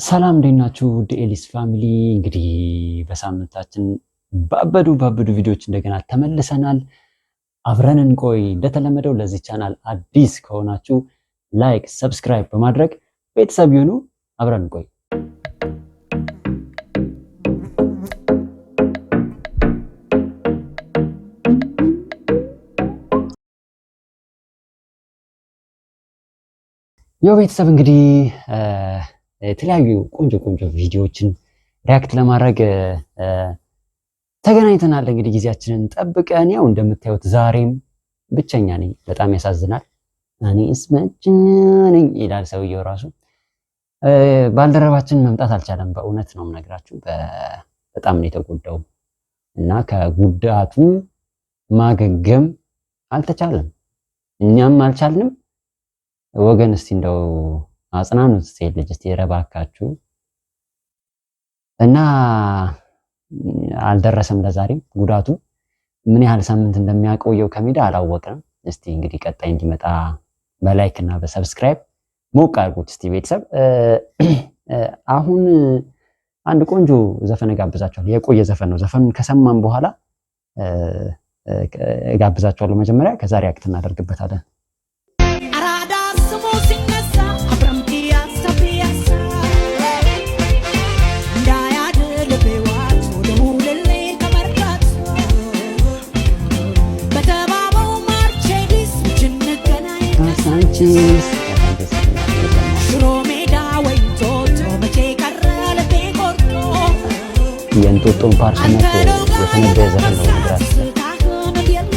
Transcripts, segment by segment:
ሰላም እንዴት ናችሁ? ውድ ኤሊስ family፣ እንግዲህ በሳምንታችን ባበዱ ባበዱ ቪዲዮዎች እንደገና ተመልሰናል። አብረን እንቆይ። እንደተለመደው ለዚህ ቻናል አዲስ ከሆናችሁ like፣ subscribe በማድረግ ቤተሰብ ይሁኑ። አብረን እንቆይ። ያው ቤተሰብ እንግዲህ የተለያዩ ቆንጆ ቆንጆ ቪዲዮዎችን react ለማድረግ ተገናኝተናል። እንግዲህ ጊዜያችንን ጠብቀን ያው እንደምታዩት ዛሬም ብቸኛ ነኝ። በጣም ያሳዝናል። እኔስ ብቸኛ ነኝ ይላል ሰውየው ራሱ። ባልደረባችን መምጣት አልቻለም። በእውነት ነው የምነግራችሁ፣ በጣም ነው የተጎዳው እና ከጉዳቱ ማገገም አልተቻለም፣ እኛም አልቻልንም። ወገን እስቲ እንደው አጽናኑት ሴት ልጅ እስቲ ረባካችሁ እና አልደረሰም። ለዛሬም ጉዳቱ ምን ያህል ሳምንት እንደሚያቆየው ከሜዳ አላወቅንም። እስቲ እንግዲህ ቀጣይ እንዲመጣ በ like እና በ subscribe ሞቅ አድርጉት እስቲ ቤተሰብ። አሁን አንድ ቆንጆ ዘፈን እጋብዛችኋለሁ። የቆየ ዘፈን ነው። ዘፈኑን ከሰማን በኋላ እጋብዛችኋለሁ። መጀመሪያ ከዛ react እናደርግበታለን። አራዳ ስሙ ሲነሳ አብረን ፒያሳ ፒያሳ እንዳያድል ቤዋት ወደ ከመርካቶ በተባበው ማርቼዲስ እንገናኝ ካሳንቺስ ካሳንቺስ ሽሮ ሜዳ ወይ ቶቶ መቼ ቀረ ልቤ ቆርጦ የእንጦጦን ፓርክነት የተነበየ ዘፈን ነው ነገራችን ላይ። ትዝታህን እንዴት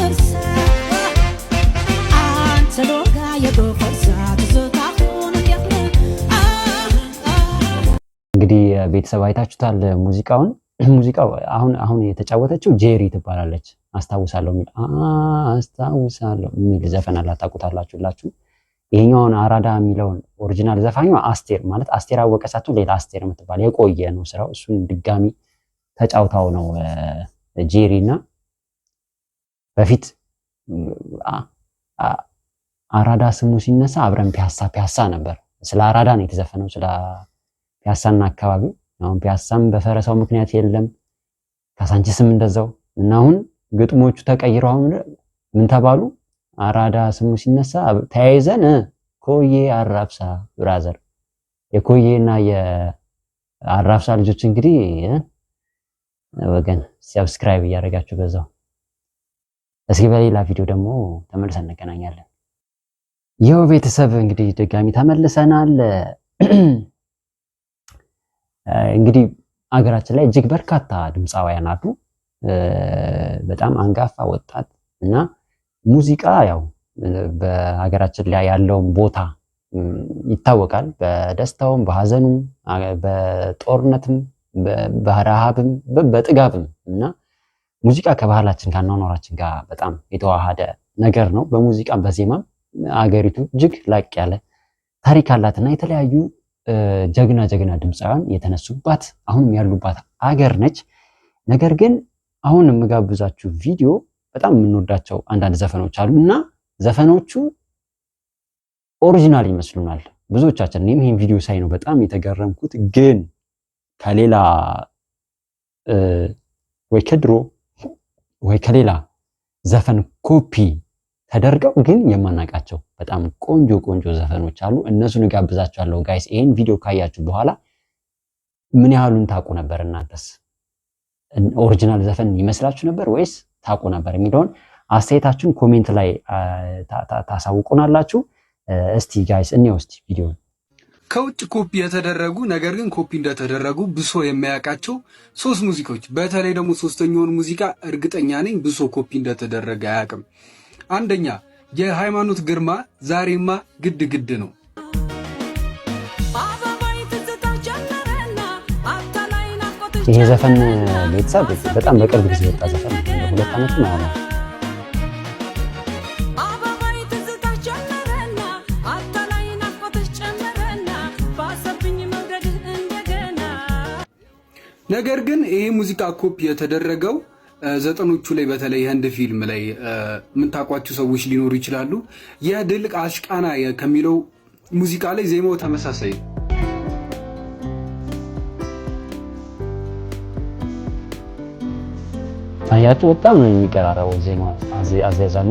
አንተ ሎጋ የጎፈርሳ ትዝታህን እንዴት እንግዲህ ቤተሰብ አይታችሁታል ሙዚቃውን። ሙዚቃው አሁን አሁን የተጫወተችው ጄሪ ትባላለች። አስታውሳለሁ የሚል አስታውሳለሁ የሚል ዘፈን አላት፣ ታውቁታላችሁ ሁላችሁ። ይሄኛውን አራዳ የሚለውን original ዘፋኟ አስቴር ማለት አስቴር አወቀ ሳትሆን ሌላ አስቴር የምትባል የቆየ ነው ስራው። እሱን ድጋሚ ተጫውታው ነው ጄሪ እና በፊት አራዳ ስሙ ሲነሳ አብረን ፒያሳ ፒያሳ ነበር። ስለ አራዳ ነው የተዘፈነው፣ ስለ ፒያሳና አካባቢው። አሁን ፒያሳም በፈረሳው ምክንያት የለም፣ ካሳንቺስም እንደዛው እና አሁን ግጥሞቹ ተቀይረው አሁን ምን ተባሉ? አራዳ ስሙ ሲነሳ ተያይዘን ኮዬ አራብሳ brother። የኮዬና የአራብሳ ልጆች እንግዲህ ወገን subscribe እያደረጋችሁ በዛው። እስኪ በሌላ ቪዲዮ ደግሞ ተመልሰን እንገናኛለን። ይኸው ቤተሰብ እንግዲህ ድጋሚ ተመልሰናል። እንግዲህ አገራችን ላይ እጅግ በርካታ ድምፃውያን አሉ። በጣም አንጋፋ ወጣት እና ሙዚቃ ያው በሀገራችን ላይ ያለውን ቦታ ይታወቃል። በደስታውም፣ በሀዘኑም፣ በጦርነትም፣ በረሃብም፣ በጥጋብም እና ሙዚቃ ከባህላችን ከአኗኗራችን ጋር በጣም የተዋሃደ ነገር ነው። በሙዚቃም በዜማም አገሪቱ እጅግ ላቅ ያለ ታሪክ አላትና የተለያዩ ጀግና ጀግና ድምፃውያን የተነሱባት አሁንም ያሉባት አገር ነች። ነገር ግን አሁን የምጋብዛችሁ ቪዲዮ በጣም የምንወዳቸው አንዳንድ ዘፈኖች አሉ እና ዘፈኖቹ original ይመስሉናል ብዙዎቻችን። እኔም ይህን ቪዲዮ ሳይ ነው በጣም የተገረምኩት። ግን ከሌላ ወይ ከድሮ ወይ ከሌላ ዘፈን ኮፒ ተደርገው ግን የማናውቃቸው በጣም ቆንጆ ቆንጆ ዘፈኖች አሉ። እነሱን እጋብዛችኋለሁ guys። ይህን ቪዲዮ ካያችሁ በኋላ ምን ያህሉን ታውቁ ነበር? እናንተስ original ዘፈን ይመስላችሁ ነበር ወይስ ታውቁ ነበር የሚለውን አስተያየታችሁን comment ላይ ታሳውቁናላችሁ። እስቲ guys እንየው እስቲ ቪዲዮን። ከውጭ ኮፒ የተደረጉ ነገር ግን ኮፒ እንደተደረጉ ብሶ የሚያውቃቸው ሶስት ሙዚቃዎች፣ በተለይ ደግሞ ሶስተኛውን ሙዚቃ እርግጠኛ ነኝ ብሶ ኮፒ እንደተደረገ አያውቅም። አንደኛ የሃይማኖት ግርማ ዛሬማ ግድ ግድ ነው። ይሄ ዘፈን ቤተሰብ በጣም በቅርብ ጊዜ የወጣ ዘፈን ነው። 2 ዓመት ነው። አበባይ ትዝታ ጨመረና አታላይ ናፍቆትሽ ጨመረና ባሰብኝ መውደድህ እንደገና። ነገር ግን ይሄ ሙዚቃ ኮፒ የተደረገው ዘጠኖቹ ላይ በተለይ ህንድ ፊልም ላይ የምታውቋቸው ሰዎች ሊኖሩ ይችላሉ። የድል አሽቃና ከሚለው ሙዚቃ ላይ ዜማው ተመሳሳይ ነው። አያችሁ፣ በጣም ነው የሚቀራረበው ዜማ አዘያዛሙ።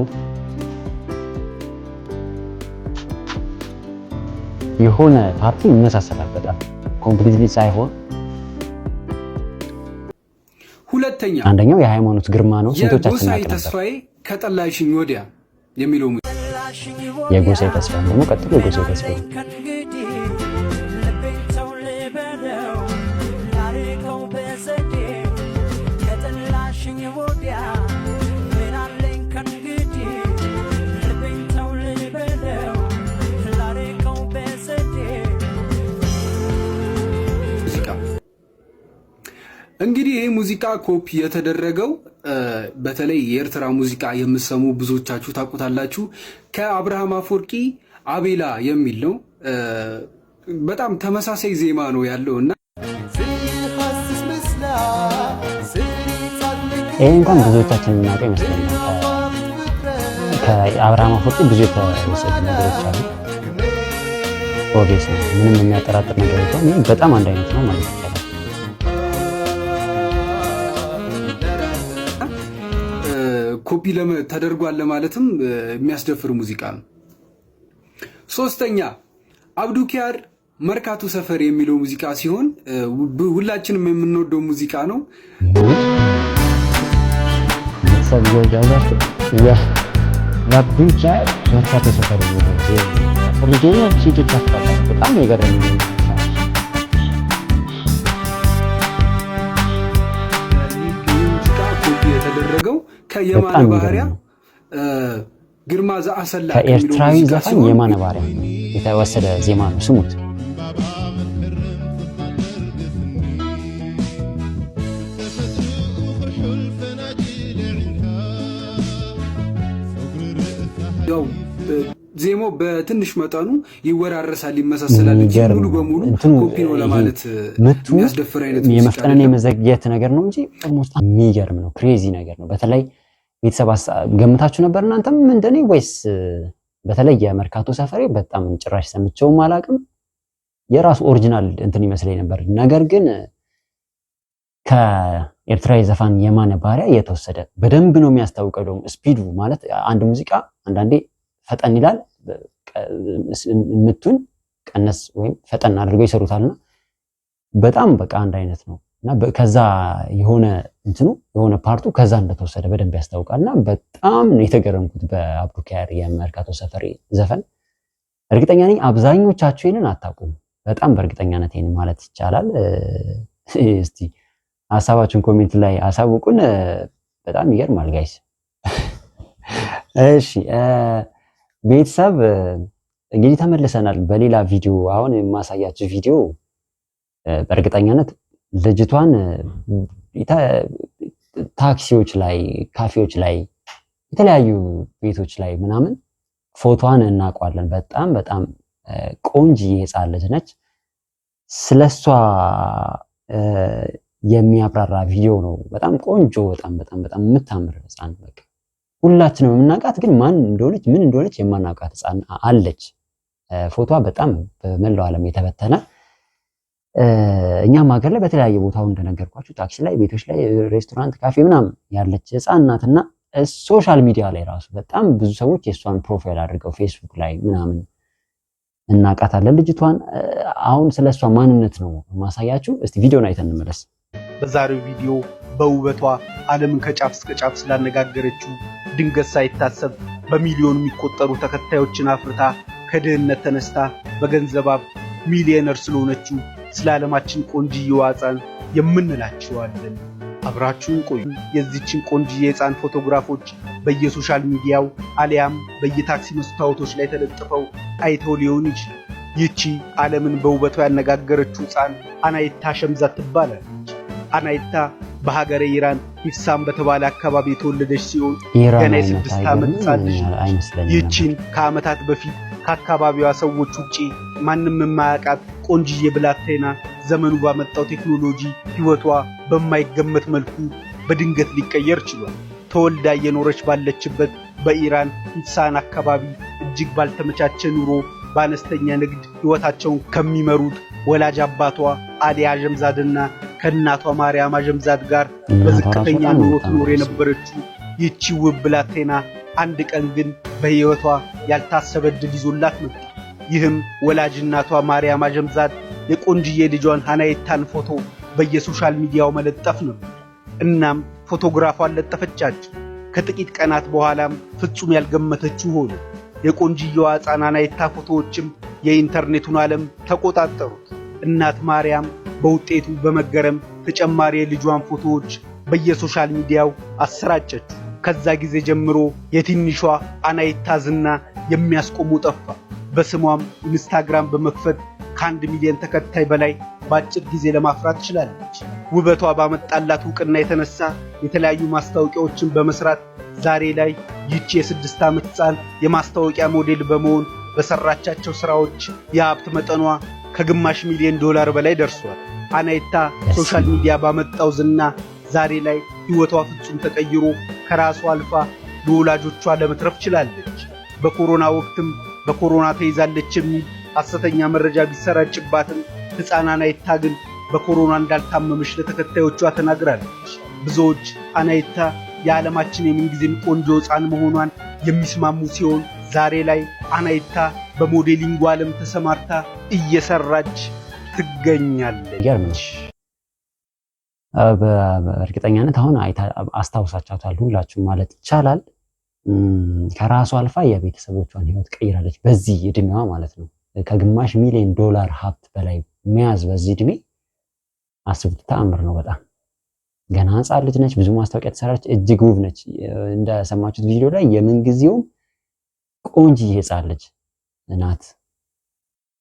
የሆነ part ኡ ይመሳሰላል በጣም completely ሳይሆን። ሁለተኛ አንደኛው የሃይማኖት ግርማ ነው። ስንቶቻችን የጎሳዬ እናውቅ ነበር? ተስፋዬ ከጠላሽኝ ወዲያ የሚለው የጎሳዬ ተስፋዬ ደግሞ ቀጥሎ የጎሳዬ ተስፋዬ። ከእንግዲህ ልቤን ተው ልበለው ላርቀው በዘዴ፣ ከጠላሽኝ ወዲያ ምን አለኝ ከእንግዲህ፣ ልቤን ተው ልበለው ላርቀው በዘዴ። ሙዚቃ። እንግዲህ ይህ ሙዚቃ ኮፒ የተደረገው በተለይ የኤርትራ ሙዚቃ የምትሰሙ ብዙዎቻችሁ ታውቁታላችሁ። ከአብርሃም አፈወርቂ አቤላ የሚል ነው። በጣም ተመሳሳይ ዜማ ነው ያለው እና ይሄ እንኳን ብዙዎቻችን የምናውቀው ይመስለኛል። ከአብርሃም አፈወርቂ ብዙ የተወሰዱ ነገሮች አሉ። Obvious ነው፣ ምንም የሚያጠራጥር ነገር የለውም። ይህ በጣም አንድ አይነት ነው ማለት ይቻላል። ኮፒ ተደርጓል ለማለትም የሚያስደፍር ሙዚቃ ነው። ሶስተኛ አብዱኪያር መርካቶ ሰፈር የሚለው ሙዚቃ ሲሆን ሁላችንም የምንወደው ሙዚቃ ነው። ቤተሰብ እየወዳጃችሁ የአብዱኪያር መርካቶ ሰፈር የሚለው ሴቶች በጣም የገረመኝ። ይህ ሙዚቃ ኮፒ የተደረገው ከየማነ በጣም ባህሪያ የሚገርም ነው። ግርማ ዘአሰላ ከሚለው ከኤርትራዊ ሙዚቃ ዘፋኝ ሲሆን የማነ ባሪያ የተወሰደ ዜማ ነው። ስሙት። ያው ዜማው በትንሽ መጠኑ ይወራረሳል፣ ይመሳሰላል እንጂ የሚገርም ሙሉ ነው። በሙሉ እንትኑ ኮፒ ነው ይሄ ለማለት ምቱ የሚያስደፍር አይነት ሙዚቃ የመፍጠንና አይደለም። የመዘግየት ነገር ነው እንጂ almost የሚገርም ነው። Crazy ነገር ነው። በተለይ ቤተሰብ ገምታችሁ ነበር እናንተም እንደኔ ወይስ? በተለይ የመርካቶ ሰፈሬ በጣም ጭራሽ ሰምቼውም አላውቅም። የራሱ original እንትን ይመስለኝ ነበር። ነገር ግን ከኤርትራዊ ዘፋኝ የማነ ባሪያ የተወሰደ በደንብ ነው የሚያስታውቀው። ደግሞ speed ኡ ማለት አንድ ሙዚቃ አንዳንዴ ፈጠን ይላል፣ ምቱን ቀነስ ወይም ፈጠን አድርገው ይሰሩታልና በጣም በቃ አንድ አይነት ነው እና ከዛ የሆነ እንትኑ የሆነ part ኡ ከዛ እንደተወሰደ በደንብ ያስታውቃል። እና በጣም ነው የተገረምኩት በአብዱኪያር የመርካቶ ሰፈሬ ዘፈን። እርግጠኛ ነኝ አብዛኞቻችሁ ይህንን አታውቁም። በጣም በእርግጠኛነት ይህን ማለት ይቻላል። እስቲ ሀሳባችሁን comment ላይ አሳውቁን። በጣም ይገርማል guys። እሺ ቤተሰብ፣ እንግዲህ ተመልሰናል በሌላ ቪዲዮ። አሁን የማሳያችሁ ቪዲዮ በእርግጠኛነት ልጅቷን ታክሲዎች ላይ፣ ካፌዎች ላይ፣ የተለያዩ ቤቶች ላይ ምናምን ፎቶዋን እናውቀዋለን። በጣም በጣም ቆንጅዬ ሕፃን ልጅ ነች። ስለሷ የሚያብራራ ቪዲዮ ነው። በጣም ቆንጆ፣ በጣም በጣም በጣም የምታምር ሕፃን፣ በቃ ሁላችንም የምናውቃት ግን ማን እንደሆነች ምን እንደሆነች የማናውቃት ሕፃን አለች። ፎቶዋ በጣም በመላው ዓለም የተበተነ፣ እኛም ሀገር ላይ በተለያየ ቦታው እንደነገርኳችሁ ታክሲ ላይ፣ ቤቶች ላይ፣ ሬስቶራንት፣ ካፌ ምናምን ያለች ሕፃን ናትና social media ላይ ራሱ በጣም ብዙ ሰዎች የእሷን profile አድርገው ፌስቡክ ላይ ምናምን እናውቃታለን ልጅቷን። አሁን ስለ እሷ ማንነት ነው ማሳያችሁ። እስቲ ቪዲዮን አይተን እንመለስ። በዛሬው ቪዲዮ በውበቷ ዓለምን ከጫፍ እስከ ጫፍ ስላነጋገረችው፣ ድንገት ሳይታሰብ በሚሊዮን የሚቆጠሩ ተከታዮችን አፍርታ ከድህነት ተነስታ በገንዘብ ሀብት ሚሊዮነር ስለሆነችው ስለ ዓለማችን ቆንጅዬዋ ሕፃን የምንላችኋለን። አብራችሁን ቆዩ። የዚችን ቆንጅዬ ሕፃን ፎቶግራፎች በየ social media ው አሊያም በየታክሲ መስታወቶች ላይ ተለጥፈው አይተው ሊሆን ይችላል። ይቺ ዓለምን በውበቷ ያነጋገረችው ሕፃን አናይታ ሸምዛት ትባላለች። አናይታ በሀገረ ኢራን ሂፍሳን በተባለ አካባቢ የተወለደች ሲሆን ኢራን ገና አይነት የ6 ዓመት አይገርምም? ሕፃን ልጅ ነች። አይመስለኝም ነበር። ይህቺን ከዓመታት በፊት ከአካባቢዋ ሰዎች ውጪ ማንም የማያውቃት ቆንጅዬ ብላቴና ዘመኑ ባመጣው ቴክኖሎጂ ሕይወቷ በማይገመት መልኩ በድንገት ሊቀየር ችሏል። ተወልዳ እየኖረች ባለችበት በኢራን ሂፍሳን አካባቢ እጅግ ባልተመቻቸ ኑሮ በአነስተኛ ንግድ ሕይወታቸውን ከሚመሩት ወላጅ አባቷ አሊ አዠምዛድና ከእናቷ ማርያም አጀምዛድ ጋር እናቷ ራሱ በዝቅተኛ በጣም ኑሮ በጣም ትኖር የነበረችው ይህቺ ውብ ብላቴና አንድ ቀን ግን በሕይወቷ ያልታሰበ ዕድል ይዞላት መጣ። ይህም ወላጅ እናቷ ማርያም አጀምዛድ የቆንጅዬ ልጇን ሃናይታን ፎቶ በየ social media ው መለጠፍ ነበር። እናም ፎቶግራፏን ለጠፈቻቸው። ከጥቂት ቀናት በኋላም ፍጹም ያልገመተችው ሆነ። የቆንጅየዋ ሕፃን አናይታ ፎቶዎችም የኢንተርኔቱን ዓለም ተቆጣጠሩት። እናት ማርያም በውጤቱ በመገረም ተጨማሪ የልጇን ፎቶዎች በየ social media ው አሰራጨችው። ከዛ ጊዜ ጀምሮ የትንሿ አናይታ ዝና የሚያስቆመው ጠፋ። በስሟም ኢንስታግራም በመክፈት ከ1 ሚሊዮን ተከታይ በላይ በአጭር ጊዜ ለማፍራት ችላለች። ውበቷ ባመጣላት እውቅና የተነሳ የተለያዩ ማስታወቂያዎችን በመስራት ዛሬ ላይ ይህቺ የ6 ዓመት ሕፃን የማስታወቂያ ሞዴል በመሆን በሰራቻቸው ስራዎች የሀብት መጠኗ ከግማሽ ሚሊዮን ዶላር በላይ ደርሷል። አናይታ social media ባመጣው ዝና ዛሬ ላይ ሕይወቷ ፍጹም ተቀይሮ ከራሷ አልፋ ለወላጆቿ ለመትረፍ ችላለች። በኮሮና ወቅትም በኮሮና ተይዛለች የሚል ሐሰተኛ መረጃ ቢሰራጭባትም ሕፃን አናይታ ግን በኮሮና እንዳልታመመች ለተከታዮቿ ተናግራለች። ብዙዎች አናይታ የዓለማችን የምንጊዜም ቆንጆ ሕፃን መሆኗን የሚስማሙ ሲሆን ዛሬ ላይ አናይታ በ modeling ኡ ዓለም ተሰማርታ እየሰራች ትገኛለች። ይገርም ነው። በእርግጠኛነት አሁን አስታውሳችኋታል ሁላችሁም ማለት ይቻላል። ከራሷ አልፋ የቤተሰቦቿን ሕይወት ቀይራለች በዚህ እድሜዋ ማለት ነው። ከግማሽ ሚሊዮን ዶላር ሀብት በላይ መያዝ በዚህ እድሜ አስቡት፣ ተአምር ነው በጣም። ገና ሕፃን ልጅ ነች። ብዙ ማስታወቂያ ትሰራለች። እጅግ ውብ ነች። እንደሰማችሁት ቪዲዮ ላይ የምንጊዜውም ቆንጅዬ ሕፃን ልጅ ናት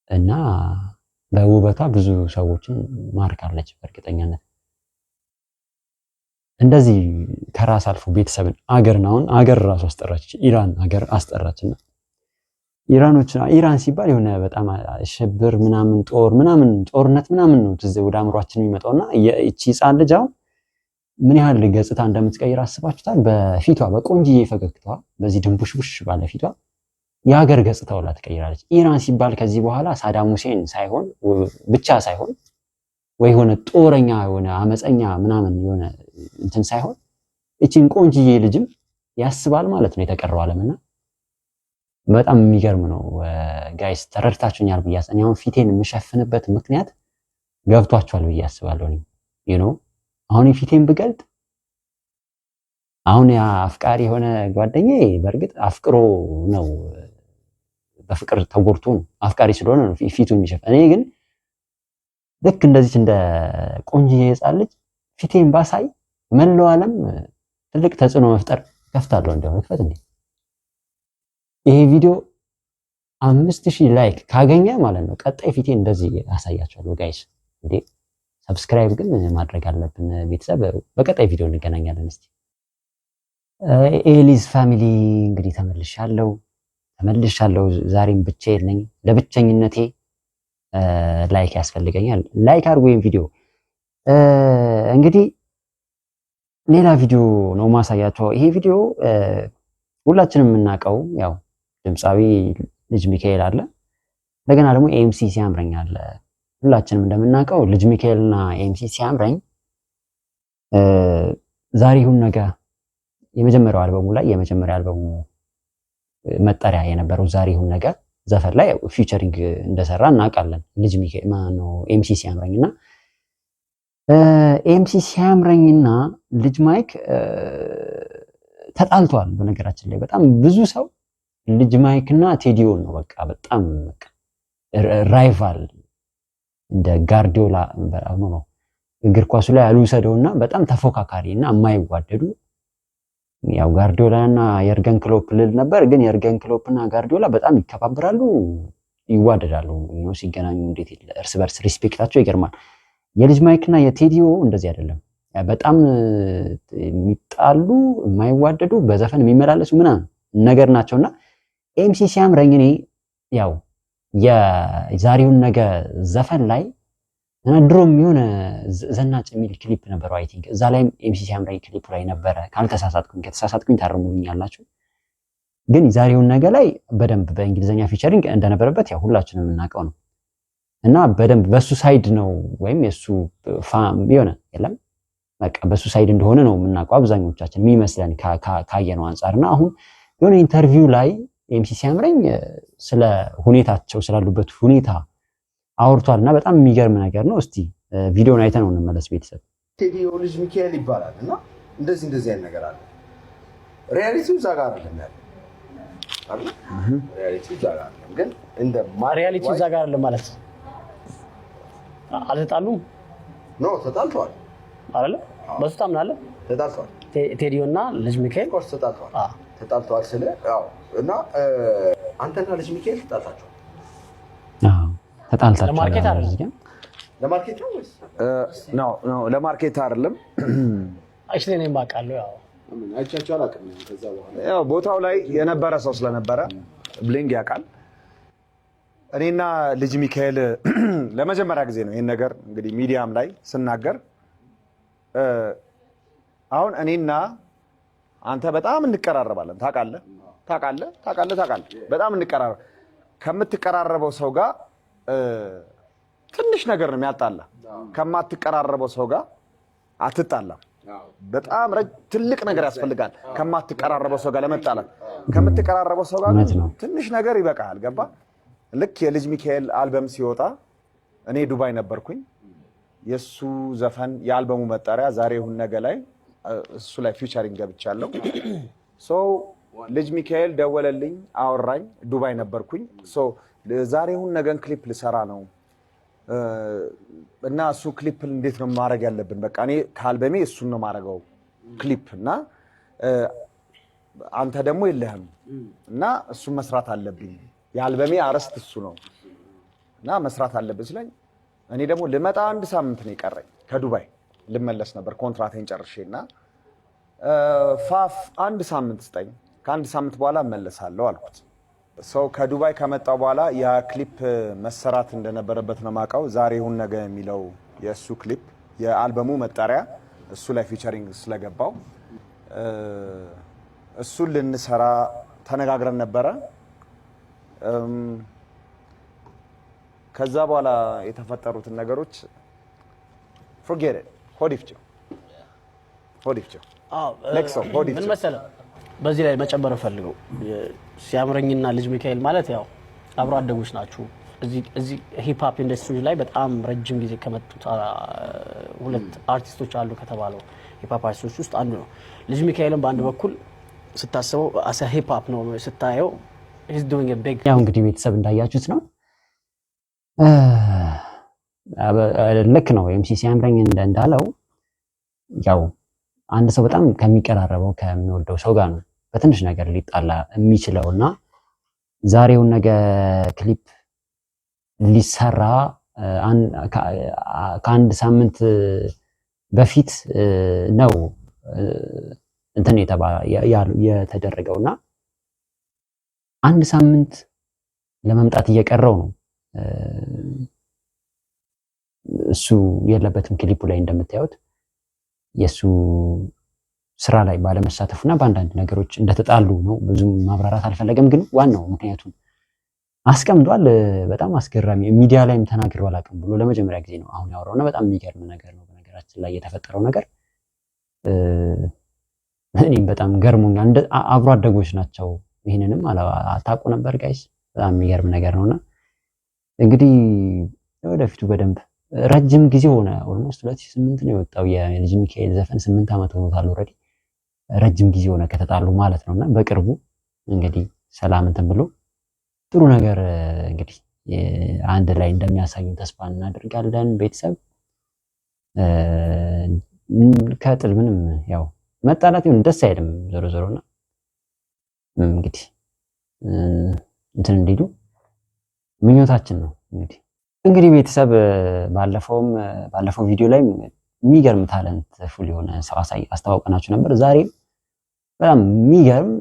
እና በውበቷ ብዙ ሰዎችን ማርካለች በእርግጠኛነት። እንደዚህ ከራስ አልፎ ቤተሰብን፣ አገርን፣ አሁን አገር ራሱ አስጠራች፣ ኢራን አገር አስጠራችና ኢራኖች፣ ኢራን ሲባል የሆነ በጣም ሽብር ምናምን፣ ጦር ምናምን፣ ጦርነት ምናምን ነው ትዝ ወደ አእምሯችን የሚመጣውና ይቺ ሕፃን ልጅ አሁን ምን ያህል ገጽታ እንደምትቀይር አስባችሁታል? በፊቷ፣ በቆንጅዬ ፈገግታዋ፣ በዚህ ድንቡሽቡሽ ባለ ፊቷ የሀገር ገጽታ ሁላ ትቀይራለች። ኢራን ሲባል ከዚህ በኋላ ሳዳም ሁሴን ሳይሆን ብቻ ሳይሆን ወይ የሆነ ጦረኛ፣ የሆነ አመፀኛ ምናምን የሆነ እንትን ሳይሆን እቺን ቆንጅዬ ልጅም ያስባል ማለት ነው የተቀረው ዓለምና በጣም የሚገርም ነው guys፣ ተረድታችሁኛል ብዬ እኔ አሁን ፊቴን የምሸፍንበት ምክንያት ገብቷችኋል ብዬ አስባለሁ። አሁን ፊቴን ብገልጥ አሁን ያ አፍቃሪ የሆነ ጓደኛዬ በእርግጥ አፍቅሮ ነው፣ በፍቅር ተጎድቶ ነው፣ አፍቃሪ ስለሆነ ነው ፊቱን የሚሸፍን። እኔ ግን ልክ እንደዚች እንደ ቆንጅዬ ሕፃን ልጅ ፊቴን ባሳይ መላው ዓለም ትልቅ ተጽዕኖ መፍጠር ከፍታለሁ። እንደው መክፈት እንዴ፣ ይሄ ቪዲዮ 5000 like ካገኘ ማለት ነው ቀጣይ ፊቴን እንደዚህ አሳያችኋለሁ guys። እንዴ subscribe ግን ማድረግ አለብን ቤተሰብ። በቀጣይ ቪዲዮ እንገናኛለን። እስቲ ኤሊዝ family፣ እንግዲህ ተመልሻለሁ ተመልሻለሁ። ዛሬም ብቻዬን ነኝ። ለብቸኝነቴ like ያስፈልገኛል። Like አድርጉ ይሄን ቪዲዮ። እንግዲህ ሌላ ቪዲዮ ነው ማሳያችሁ። ይሄ ቪዲዮ ሁላችንም የምናውቀው ያው ድምፃዊ ልጅ ሚካኤል አለ። እንደገና ደግሞ ኤምሲ ሲያምረኝ አለ። ሁላችንም እንደምናውቀው ልጅ ሚካኤልና ኤምሲ ሲያምረኝ ዛሬ ይሁን ነገ የመጀመሪያው አልበሙ ላይ፣ የመጀመሪያ አልበሙ መጠሪያ የነበረው ዛሬ ይሁን ነገ ዘፈን ላይ featuring እንደሰራ እናውቃለን። ልጅ ሚካኤል ማነው ኤምሲ ሲያምረኝና ኤምሲ ሲያምረኝና ልጅ ማይክ ተጣልተዋል። በነገራችን ላይ በጣም ብዙ ሰው ልጅ ማይክ እና ቴዲዮን ነው በቃ በጣም rival፣ እንደ ጋርዲዮላ ነው፣ እግር ኳሱ ላይ ያልውሰደውና በጣም ተፎካካሪ እና የማይዋደዱ፣ ያው ጋርዲዮላ እና የርገን ክሎፕ ልል ነበር፣ ግን የርገን ክሎፕ እና ጋርዲዮላ በጣም ይከባበራሉ፣ ይዋደዳሉ። ሲገናኙ እንዴት እርስ በርስ respect ኣቸው ይገርማል። የልጅ ማይክ እና የቴዲዮ እንደዚህ አይደለም። በጣም የሚጣሉ፣ የማይዋደዱ፣ በዘፈን የሚመላለሱ ምናምን ነገር ናቸውና ኤምሲ ሲያምረኝ እኔ ያው የዛሬውን ነገ ዘፈን ላይ እና ድሮም የሆነ ዘናጭ የሚል ክሊፕ ነበረው፣ I think እዛ ላይም ኤምሲ ሲያምረኝ ክሊፕ ላይ ነበረ ካልተሳሳትኩኝ። ከተሳሳትኩኝ ታርሙልኛላችሁ። ግን ዛሬውን ነገ ላይ በደንብ በእንግሊዝኛ featuring እንደነበረበት ያው ሁላችንም የምናውቀው ነው። እና በደንብ በሱ side ነው ወይም የሱ የሆነ የለም በቃ በሱ side እንደሆነ ነው የምናውቀው አብዛኞቻችን የሚመስለን ካየነው አንጻር። እና አሁን የሆነ interview ላይ ኤምሲ ሲያምረኝ ስለ ሁኔታቸው፣ ስላሉበት ሁኔታ አውርቷል እና በጣም የሚገርም ነገር ነው። እስቲ ቪዲዮን አይተነው እንመለስ ቤተሰብ። ቴዲዮ ልጅ ሚካኤል ይባላል እና እንደዚህ እንደዚህ አይነት ነገር አለ። Reality ው እዛ ጋር አይደለም ያለው አይደል? Reality ው እዛ ጋር አይደለም፣ ግን እንደ Reality እዛ ጋር አለ ማለት አልተጣሉም? No፣ ተጣልተዋል። አይደለ? በሱ ታምናለህ? ተጣልተዋል። ቴዲዮ እና ልጅ ሚካኤል? Of course ተጣልተዋል። ተጣልተዋል ስለ አዎ። እና አንተና ልጅ ሚካኤል ተጣልታችኋል። ተጣልታችኋል። ለ market አይደለም። ለ market ነው ወይስ? No፣ ለ market አይደለም። Actually እኔም አውቃለሁ ያው። አይቻቸው አላውቅም ከዛ በኋላ። ያው ቦታው ላይ የነበረ ሰው ስለነበረ ብሊንግ ያውቃል። እኔና ልጅ ሚካኤል ለመጀመሪያ ጊዜ ነው ይህን ነገር እንግዲህ ሚዲያም ላይ ስናገር። አሁን እኔና አንተ በጣም እንቀራረባለን። ታውቃለህ፣ ታውቃለህ፣ ታውቃለህ፣ ታውቃለህ። በጣም እንቀራረብ። ከምትቀራረበው ሰው ጋር ትንሽ ነገር ነው የሚያጣላ። ከማትቀራረበው ሰው ጋር አትጣላም። በጣም ትልቅ ነገር ያስፈልጋል ከማትቀራረበው ሰው ጋር ለመጣላት። ከምትቀራረበው ሰው ጋር ትንሽ ነገር ይበቃል። ገባ? ልክ የልጅ ሚካኤል አልበም ሲወጣ እኔ ዱባይ ነበርኩኝ። የእሱ ዘፈን የአልበሙ መጠሪያ ዛሬ ይሁን ነገ ላይ እሱ ላይ featuring ገብቻለሁ። So ልጅ ሚካኤል ደወለልኝ፣ አወራኝ። ዱባይ ነበርኩኝ። So ዛሬ ይሁን ነገን ክሊፕ ልሰራ ነው እና እሱ ክሊፕ እንዴት ነው ማድረግ ያለብን? በቃ እኔ ከአልበሜ እሱን ነው ማድረገው ክሊፕ እና አንተ ደግሞ የለህም እና እሱን መስራት አለብኝ። የአልበሜ አርዕስት እሱ ነው እና መስራት አለብን ሲለኝ እኔ ደግሞ ልመጣ አንድ ሳምንት ነው የቀረኝ፣ ከዱባይ ልመለስ ነበር ኮንትራቴን ጨርሼ። እና ፋፍ አንድ ሳምንት ስጠኝ፣ ከአንድ ሳምንት በኋላ እመለሳለሁ አልኩት። So ከዱባይ ከመጣው በኋላ ያ ክሊፕ መሰራት እንደነበረበት ነው የማውቀው። ዛሬ ይሁን ነገ የሚለው የእሱ ክሊፕ የአልበሙ መጠሪያ እሱ ላይ featuring ስለገባው እሱን ልንሰራ ተነጋግረን ነበረ። ከዛ በኋላ የተፈጠሩትን ነገሮች forget it፣ ሆድ ይፍጨው፣ ሆድ ይፍጨው። Next ሰው ሆድ ምን ይፍጨው። መሰለህ፣ በዚህ ላይ መጨመር ፈልገው ሲያምረኝና ልጅ ሚካኤል ማለት ያው አብሮ አደጎች ናችሁ። እዚህ hip hop industry ላይ በጣም ረጅም ጊዜ ከመጡት ሁለት አርቲስቶች አሉ ከተባለው hip hop አርቲስቶች ውስጥ አንዱ ነው። ልጅ ሚካኤልን በአንድ በኩል ስታስበው as a hip hop ነው ስታየው he's doing a big ያው እንግዲህ ቤተሰብ እንዳያችሁት ነው። ልክ ነው ኤምሲ ሲያምረኝ እንዳለው ያው አንድ ሰው በጣም ከሚቀራረበው፣ ከሚወደው ሰው ጋር ነው በትንሽ ነገር ሊጣላ የሚችለው። እና ዛሬውን ነገ ክሊፕ ሊሰራ ከአንድ ሳምንት በፊት ነው እንትን የተደረገው እና አንድ ሳምንት ለመምጣት እየቀረው ነው። እሱ የለበትም ክሊፑ ላይ። እንደምታዩት የእሱ ስራ ላይ ባለመሳተፉና በአንዳንድ ነገሮች እንደተጣሉ ነው። ብዙም ማብራራት አልፈለገም፣ ግን ዋናው ምክንያቱን አስቀምጧል። በጣም አስገራሚ፣ ሚዲያ ላይም ተናግሬው አላውቅም ብሎ ለመጀመሪያ ጊዜ ነው አሁን ያወራው እና በጣም የሚገርም ነገር ነው። በነገራችን ላይ የተፈጠረው ነገር እኔም በጣም ገርሞኛል። አብሮ አደጎች ናቸው። ይህንንም አታውቁ ነበር guys? በጣም የሚገርም ነገር ነውና እንግዲህ ወደፊቱ በደንብ ረጅም ጊዜ ሆነ። Almost 2008 ነው የወጣው የልጅ ሚካኤል ዘፈን፣ 8 ዓመት ሆኖታል already። ረጅም ጊዜ ሆነ ከተጣሉ ማለት ነውና በቅርቡ እንግዲህ ሰላም እንትን ብሎ ጥሩ ነገር እንግዲህ አንድ ላይ እንደሚያሳዩን ተስፋ እናደርጋለን። ቤተሰብ ከጥል ምንም ያው መጣላት ይሁን ደስ አይልም ዞሮ ዞሮና እንግዲህ እንትን እንዲሉ ምኞታችን ነው። እንግዲህ ቤተሰብ ባለፈውም ባለፈው ቪዲዮ ላይ የሚገርም talentful የሆነ ሰው አስተዋውቀናችሁ ነበር። ዛሬም በጣም የሚገርም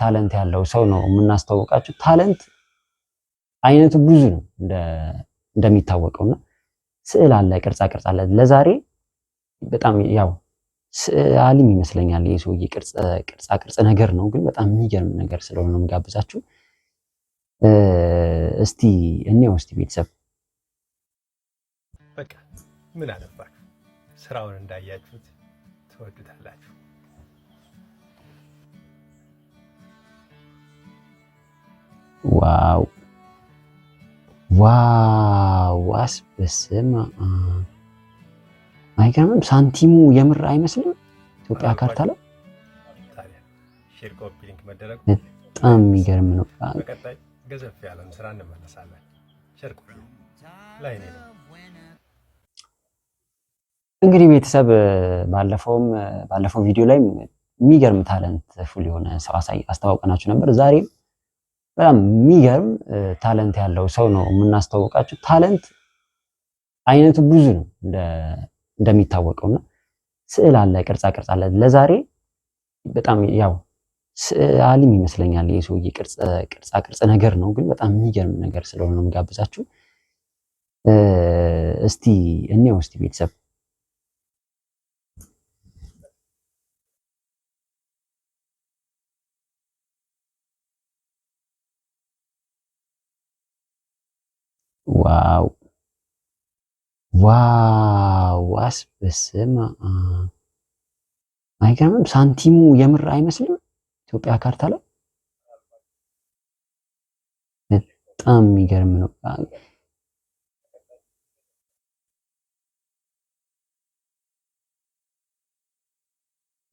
talent ያለው ሰው ነው የምናስተዋውቃችሁ። Talent አይነቱ ብዙ ነው እንደሚታወቀውና ስዕል አለ፣ ቅርጻ ቅርጽ አለ። ለዛሬ በጣም ያው ሰዓሊም ይመስለኛል ይህ ሰውዬ፣ ቅርጻ ቅርጽ ነገር ነው፣ ግን በጣም የሚገርም ነገር ስለሆነ ነው የምጋብዛችሁ። እስቲ እንየው እስቲ ቤተሰብ። በቃ ምን አለባችሁ፣ ስራውን እንዳያችሁት ትወዱታላችሁ። Wow wow! አስበስመ አይገርምም? ሳንቲሙ የምር አይመስልም? ኢትዮጵያ ካርታ ላይ ታዲያ share፣ copy link መደረጉ በጣም የሚገርም ነው። በቀጣይ ገዘፍ ያለም ስራ እንመለሳለን። ቸር ቆዩ። ላይ ነኝ። እንግዲህ ቤተሰብ፣ ባለፈውም ባለፈው ቪዲዮ ላይ የሚገርም talentful የሆነ ሰው አስተዋውቀናችሁ ነበር። ዛሬም በጣም የሚገርም talent ያለው ሰው ነው የምናስተዋውቃችሁ። Talent አይነቱ ብዙ ነው እንደሚታወቀውና ስዕል አለ፣ ቅርጻ ቅርጽ አለ። ለዛሬ በጣም ያው ሰዓሊም ይመስለኛል ይህ ሰውዬ፣ ቅርጻ ቅርጽ ነገር ነው፣ ግን በጣም የሚገርም ነገር ስለሆነ ነው የምጋብዛችሁ። እስቲ እንየው እስቲ ቤተሰብ። Wow wow! አስበስመ አይገርምም? ሳንቲሙ የምር አይመስልም? ኢትዮጵያ ካርታ ላይ በጣም የሚገርም ነው።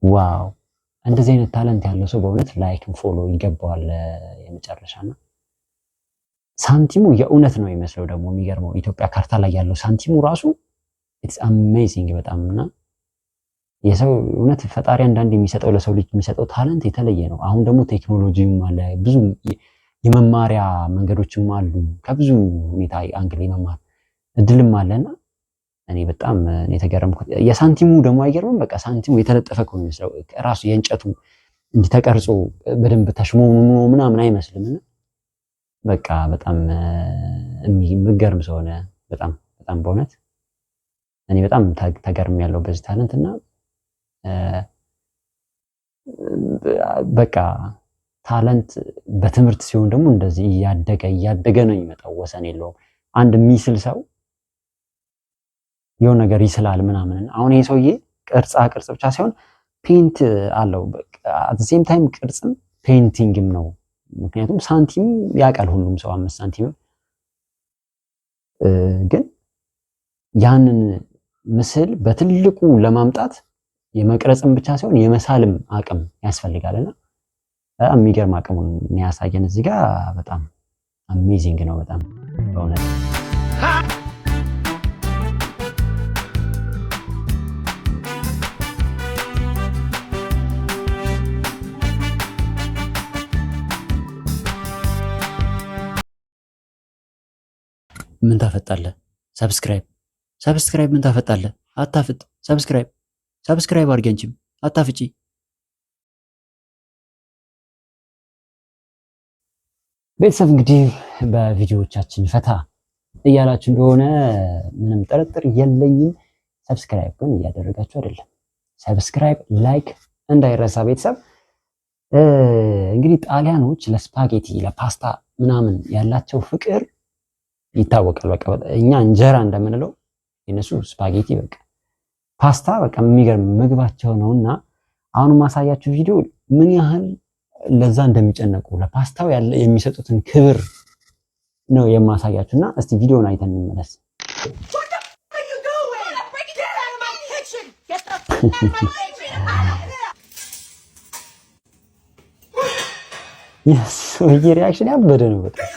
Wow! እንደዚህ አይነት talent ያለው ሰው በእውነት like follow ይገባዋል። የመጨረሻ ነው። ሳንቲሙ የእውነት ነው የሚመስለው። ደግሞ የሚገርመው ኢትዮጵያ ካርታ ላይ ያለው ሳንቲሙ ራሱ it's amazing በጣም። እና የሰው እውነት ፈጣሪ አንዳንድ የሚሰጠው ለሰው ልጅ የሚሰጠው talent የተለየ ነው። አሁን ደግሞ ቴክኖሎጂም አለ፣ ብዙ የመማሪያ መንገዶችም አሉ። ከብዙ ሁኔታ angle የመማር እድልም አለና እኔ በጣም የተገረምኩት የሳንቲሙ ደግሞ አይገርምም? በቃ ሳንቲሙ የተለጠፈ እኮ ነው የሚመስለው፣ ራሱ የእንጨቱ እንዲህ ተቀርጾ በደንብ ተሽሞንሙኖ ምናምን አይመስልም። እና በቃ በጣም የሚገርም ሰው ሆነ። በጣም በጣም በእውነት እኔ በጣም ተገርሜያለሁ በዚህ talent። እና በቃ talent በትምህርት ሲሆን ደግሞ እንደዚህ እያደገ እያደገ ነው የሚመጣው፣ ወሰን የለውም። አንድ የሚስል ሰው የሆነ ነገር ይስላል ምናምን። አሁን ይሄ ሰውዬ ቅርጻ ቅርጽ ብቻ ሳይሆን paint አለው። At same time ቅርጽም painting ም ነው። ምክንያቱም ሳንቲም ያውቃል ሁሉም ሰው፣ 5 ሳንቲም፣ ግን ያንን ምስል በትልቁ ለማምጣት የመቅረጽም ብቻ ሳይሆን የመሳልም አቅም ያስፈልጋልና በጣም የሚገርም አቅሙን ያሳየን እዚህ ጋር። በጣም amazing ነው። በጣም በእውነት። ምን ታፈጣለህ? Subscribe subscribe። ምን ታፈጣለህ? አታፍጥ። Subscribe subscribe አድርጊ። አንቺም አታፍጪ። ቤተሰብ፣ እንግዲህ በቪዲዮዎቻችን ፈታ እያላችሁ እንደሆነ ምንም ጥርጥር የለኝም። Subscribe ግን እያደረጋችሁ አይደለም። Subscribe like እንዳይረሳ ቤተሰብ። እንግዲህ ጣሊያኖች ለስፓጌቲ፣ ለፓስታ ምናምን ያላቸው ፍቅር ይታወቃል። በቃ እኛ እንጀራ እንደምንለው የነሱ ስፓጌቲ፣ በቃ ፓስታ በቃ የሚገርም ምግባቸው ነውና አሁን ማሳያችሁ ቪዲዮ ምን ያህል ለዛ እንደሚጨነቁ፣ ለፓስታው ያለ የሚሰጡትን ክብር ነው የማሳያችሁ። እና እስቲ ቪዲዮውን አይተን እንመለስ። What the f are you doing? Get out of my kitchen! Get the f out of my kitchen! Out! የሰውዬ reaction ያበደ ነው በጣም።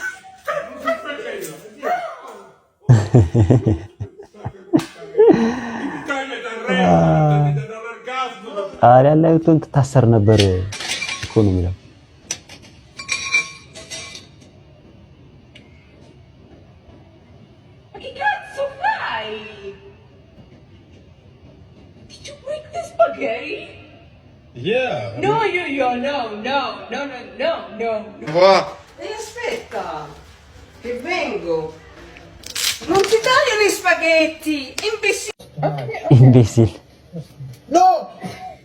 ጣሊያን ላይ ብትሆን ትታሰር ነበር እኮ ነው የሚለው። Ma che cazzo fai? Did you break the spaghetti? Yeah. No, you, you, no, no, no, no, no, no. E aspetta, che vengo. Non si tagliano gli spaghetti, imbecille. Imbecile. No!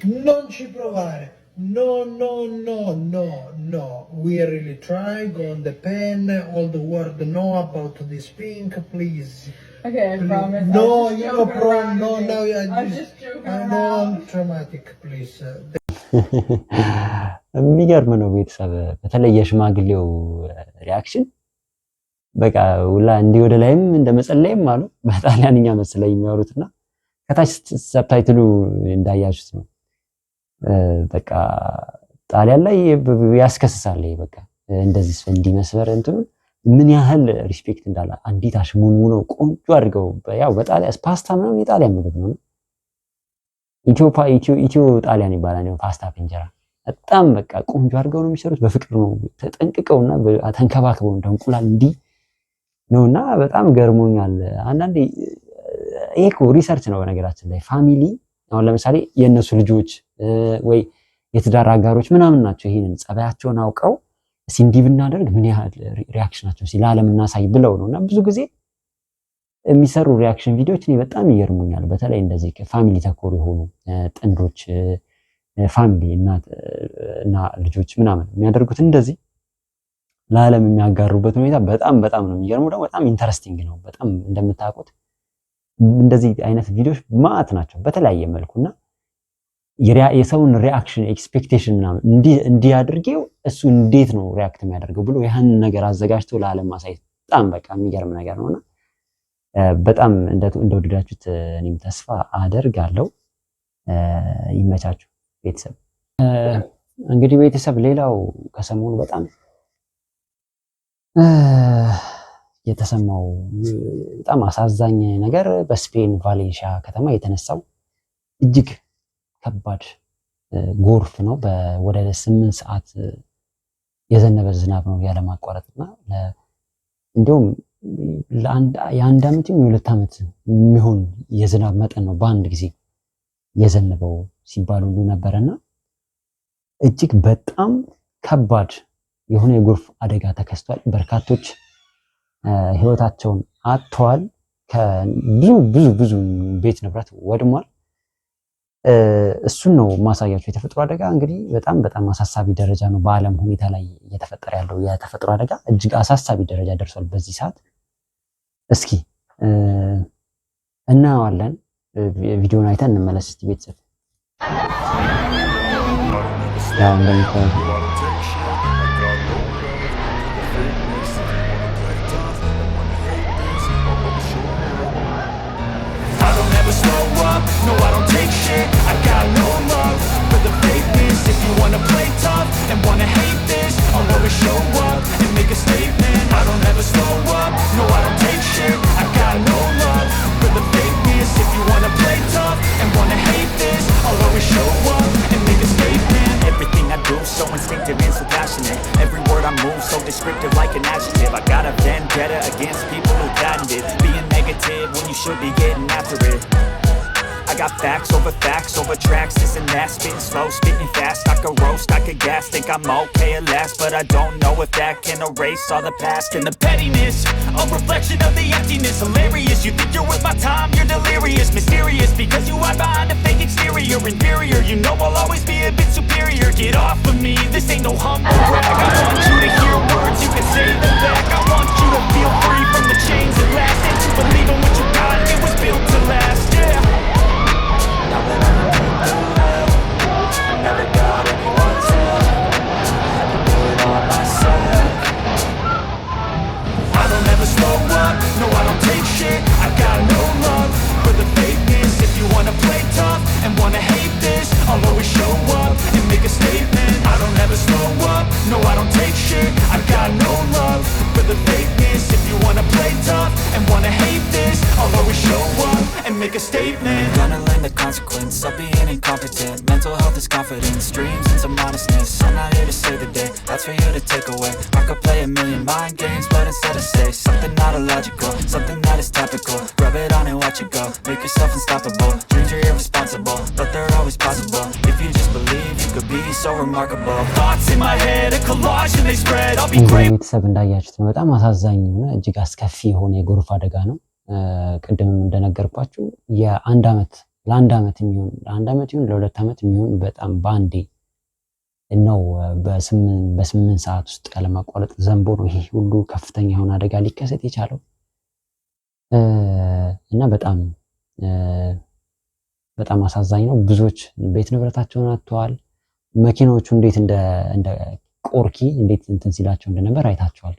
Non ci provare. No, no, no, no, no. We really try, go on the pen, all the world know about this thing, please. Okay, I promise. No, I was just you no joking pro. around No, with no. you. I I was just, just joking I know around. I'm traumatic. Please. የሚገርም ነው ቤተሰብ። በተለይ የሽማግሌው reaction በቃ ሁላ እንዲህ ወደ ላይም እንደ መጸለይም አሉ፣ በጣሊያንኛ መሰለኝ የሚያወሩትና ከታች subtitle ኡ እንዳያችሁት ነው። በቃ ጣሊያን ላይ ያስከስሳል። ይሄ በቃ እንደዚህ እንዲህ መስበር እንትኑ ምን ያህል respect እንዳለ፣ አንዲት አሽሙንሙነው ቆንጆ አድርገው፣ ያው በጣሊያን ፓስታ ምናምን የጣሊያን ምግብ ነው። ኢትዮ ጣሊያን ይባላል። ያው ፓስታ በእንጀራ በጣም በቃ ቆንጆ አድርገው ነው የሚሰሩት። በፍቅር ነው ተጠንቅቀውና ተንከባክበው እንደ እንቁላል እንዲህ ነውና በጣም ገርሞኛል። አንዳንዴ ይሄ እኮ research ነው በነገራችን ላይ። Family አሁን ለምሳሌ የእነሱ ልጆች ወይ የትዳር አጋሮች ምናምን ናቸው ይሄንን ጸባያቸውን አውቀው እስኪ እንዲህ ብናደርግ ምን ያህል reaction ኣቸው እስኪ ለዓለም እናሳይ ብለው ነው። እና ብዙ ጊዜ የሚሰሩ reaction ቪዲዮዎች እኔ በጣም ይገርሙኛል። በተለይ እንደዚህ family ተኮር የሆኑ ጥንዶች፣ family እናት እና ልጆች ምናምን የሚያደርጉት እንደዚህ ለዓለም የሚያጋሩበት ሁኔታ በጣም በጣም ነው የሚገርመው። ደግሞ በጣም interesting ነው። በጣም እንደምታውቁት እንደዚህ አይነት ቪዲዮዎች ማአት ናቸው በተለያየ መልኩ። እና የሰውን reaction expectation ምናምን እንዲህ አድርጌው እሱ እንዴት ነው react የሚያደርገው ብሎ ያንን ነገር አዘጋጅቶ ለዓለም ማሳየት በጣም በቃ የሚገርም ነገር ነውና በጣም እንደወደዳችሁት እኔም ተስፋ አደርጋለሁ። ይመቻችሁ ቤተሰብ። እንግዲህ ቤተሰብ ሌላው ከሰሞኑ በጣም የተሰማው በጣም አሳዛኝ ነገር በስፔን ቫሌንሺያ ከተማ የተነሳው እጅግ ከባድ ጎርፍ ነው። ወደ 8 ሰዓት የዘነበ ዝናብ ነው ያለማቋረጥ። እና እንዲሁም የ1 ዓመት የ2 ዓመት የሚሆን የዝናብ መጠን ነው በአንድ ጊዜ የዘነበው ሲባል ሁሉ ነበረና እጅግ በጣም ከባድ የሆነ የጎርፍ አደጋ ተከስቷል። በርካቶች ህይወታቸውን አጥተዋል። ብዙ ብዙ ብዙ ቤት ንብረት ወድሟል። እሱን ነው ማሳያቸው። የተፈጥሮ አደጋ እንግዲህ በጣም በጣም አሳሳቢ ደረጃ ነው በዓለም ሁኔታ ላይ እየተፈጠረ ያለው። የተፈጥሮ አደጋ እጅግ አሳሳቢ ደረጃ ደርሷል በዚህ ሰዓት። እስኪ እናየዋለን። ቪዲዮን አይተን እንመለስ እስቲ ቤተሰብ። ያው እንደምታዩት I don't ever slow up, no, I don't take shit. I got no love for the fakeness. If you wanna play tough and wanna hate this, I'll always show up and make a statement. I don't ever slow up, no, I don't take shit. I got no love for the fakeness. If you wanna play tough and wanna hate this, I'll always show up and make a statement. Everything I do, so instinctive and so passionate. Every word I move, so descriptive, like an adjective. I got a vendetta against people who patented being negative when you should be getting after it. I got facts over facts over tracks, this and that. Spitting slow, spitting fast, I could roast, I could gas. Think I'm okay at last, but I don't know if that can erase all the past and the pettiness, a reflection of the emptiness. Hilarious, you think you're worth my time, you're delirious. Mysterious, because you hide behind a fake exterior. Inferior, you know I'll always be a bit superior. Get off of me, this ain't no humble brag. I want you to hear words, you can say them back. I want you to feel free from the chains at last and to believe in what you got, it was built to last, yeah. Now that I've been put through hell, I never got anyone's help. I had to do it all myself. I don't ever slow up, no, I don't take shit. I got no love for the fakeness. If you wanna play tough and wanna hate this, I'll always show up and make a statement. I don't ever slow up, no, I don't take shit. I got no love for the fakeness. If you wanna play tough and wanna hate this, I'll always show up and make a statement. Gonna learn the consequence of being incompetent. Mental health is confidence, dreams and some honestness. I'm not here to save the day, that's for you to take away. I could play a million mind games, but instead I say something not illogical, something that is topical. Rub it on and watch it go, make yourself unstoppable. Dreams are irresponsible, but they're always possible. If you just believe, you could be so remarkable. Thoughts in my head, a collage and they spread. I'll be እንግዲህ great. ቤተሰብ እንዳያችሁት ነው። በጣም አሳዛኝ የሆነ እጅግ አስከፊ የሆነ የጎርፍ አደጋ ነው። ቅድምም እንደነገርኳችሁ የ1 ዓመት ለ1 ዓመት የሚሆን ለ1 ዓመት ይሁን ለ2 ዓመት የሚሆን በጣም በአንዴ ነው በ8 ሰዓት ውስጥ ያለማቋረጥ ዘንቦ ነው ይሄ ሁሉ ከፍተኛ የሆነ አደጋ ሊከሰት የቻለው። እና በጣም በጣም አሳዛኝ ነው። ብዙዎች ቤት ንብረታቸውን አጥተዋል። መኪናዎቹ እንዴት እንደ ቆርኪ እንዴት እንትን ሲላቸው እንደነበር አይታቸዋል።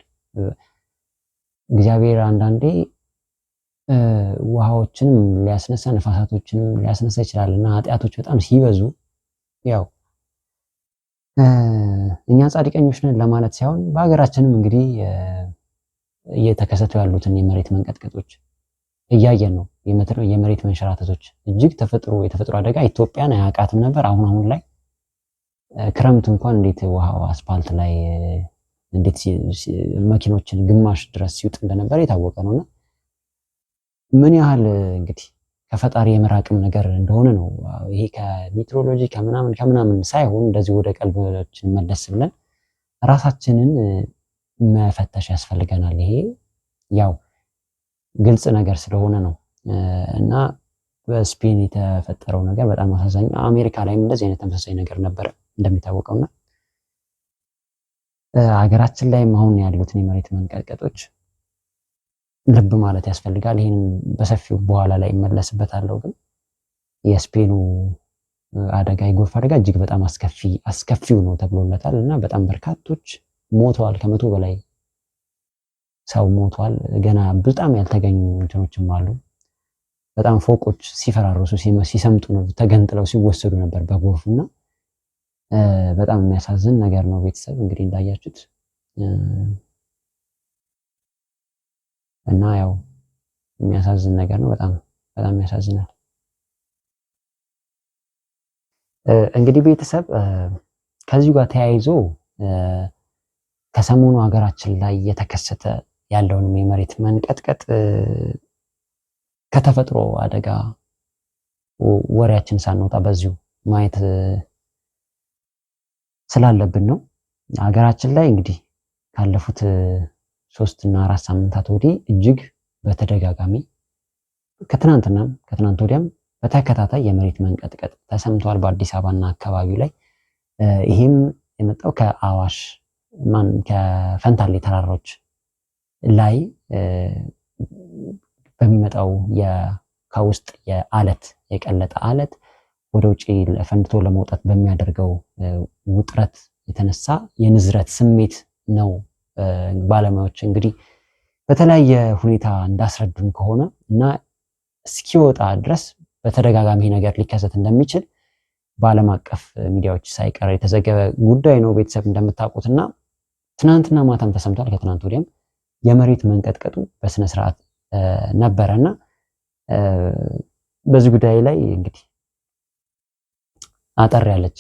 እግዚአብሔር አንዳንዴ ውሃዎችንም ሊያስነሳ ነፋሳቶችንም ሊያስነሳ ይችላል እና ኃጢአቶች በጣም ሲበዙ ያው እኛ ጻድቀኞች ነን ለማለት ሳይሆን በሀገራችንም እንግዲህ እየተከሰቱ ያሉትን የመሬት መንቀጥቀጦች እያየን ነው። የመሬት መንሸራተቶች እጅግ የተፈጥሮ አደጋ ኢትዮጵያን አያውቃትም ነበር። አሁን አሁን ላይ ክረምት እንኳን እንዴት ውሃው አስፋልት ላይ እንዴት መኪኖችን ግማሽ ድረስ ሲውጥ እንደነበር የታወቀ ነውና ምን ያህል እንግዲህ ከፈጣሪ የመራቅም ነገር እንደሆነ ነው። ይሄ ከሜትሮሎጂ ከምናምን ከምናምን ሳይሆን እንደዚህ ወደ ቀልባችን መለስ ብለን ራሳችንን መፈተሽ ያስፈልገናል። ይሄ ያው ግልጽ ነገር ስለሆነ ነው እና በስፔን የተፈጠረው ነገር በጣም አሳዛኝ፣ አሜሪካ ላይም እንደዚህ አይነት ተመሳሳይ ነገር ነበረ እንደሚታወቀውና ሀገራችን ላይም አሁን ያሉትን የመሬት መንቀጥቀጦች ልብ ማለት ያስፈልጋል። ይህንን በሰፊው በኋላ ላይ እመለስበታለሁ። ግን የስፔኑ አደጋ የጎርፍ አደጋ እጅግ በጣም አስከፊው ነው ተብሎለታል እና በጣም በርካቶች ሞተዋል። 100 በላይ ሰው ሞቷል። ገና በጣም ያልተገኙ እንትኖችም አሉ። በጣም ፎቆች ሲፈራረሱ ሲሰምጡ ነው ተገንጥለው ሲወሰዱ ነበር በጎርፍ እና በጣም የሚያሳዝን ነገር ነው። ቤተሰብ እንግዲህ እንዳያችሁት እና ያው የሚያሳዝን ነገር ነው። በጣም በጣም ያሳዝናል። እንግዲህ ቤተሰብ ከዚሁ ጋር ተያይዞ ከሰሞኑ ሀገራችን ላይ እየተከሰተ ያለውንም የመሬት መንቀጥቀጥ ከተፈጥሮ አደጋ ወሬያችን ሳንወጣ በዚሁ ማየት ስላለብን ነው። ሀገራችን ላይ እንግዲህ ካለፉት 3 እና 4 ሳምንታት ወዲህ እጅግ በተደጋጋሚ ከትናንትናም ከትናንት ወዲያም በተከታታይ የመሬት መንቀጥቀጥ ተሰምቷል በአዲስ አበባና አካባቢው ላይ። ይሄም የመጣው ከአዋሽ ከፈንታሌ ተራሮች ላይ በሚመጣው ከውስጥ የአለት የቀለጠ አለት ወደ ውጪ ፈንድቶ ለመውጣት በሚያደርገው ውጥረት የተነሳ የንዝረት ስሜት ነው። ባለሙያዎች እንግዲህ በተለያየ ሁኔታ እንዳስረዱን ከሆነ እና እስኪወጣ ድረስ በተደጋጋሚ ነገር ሊከሰት እንደሚችል በዓለም አቀፍ ሚዲያዎች ሳይቀር የተዘገበ ጉዳይ ነው። ቤተሰብ እንደምታውቁትና ትናንትና ማታም ተሰምቷል። ከትናንት ወዲያም የመሬት መንቀጥቀጡ በስነ ስርዓት ነበረና በዚህ ጉዳይ ላይ እንግዲህ አጠር ያለች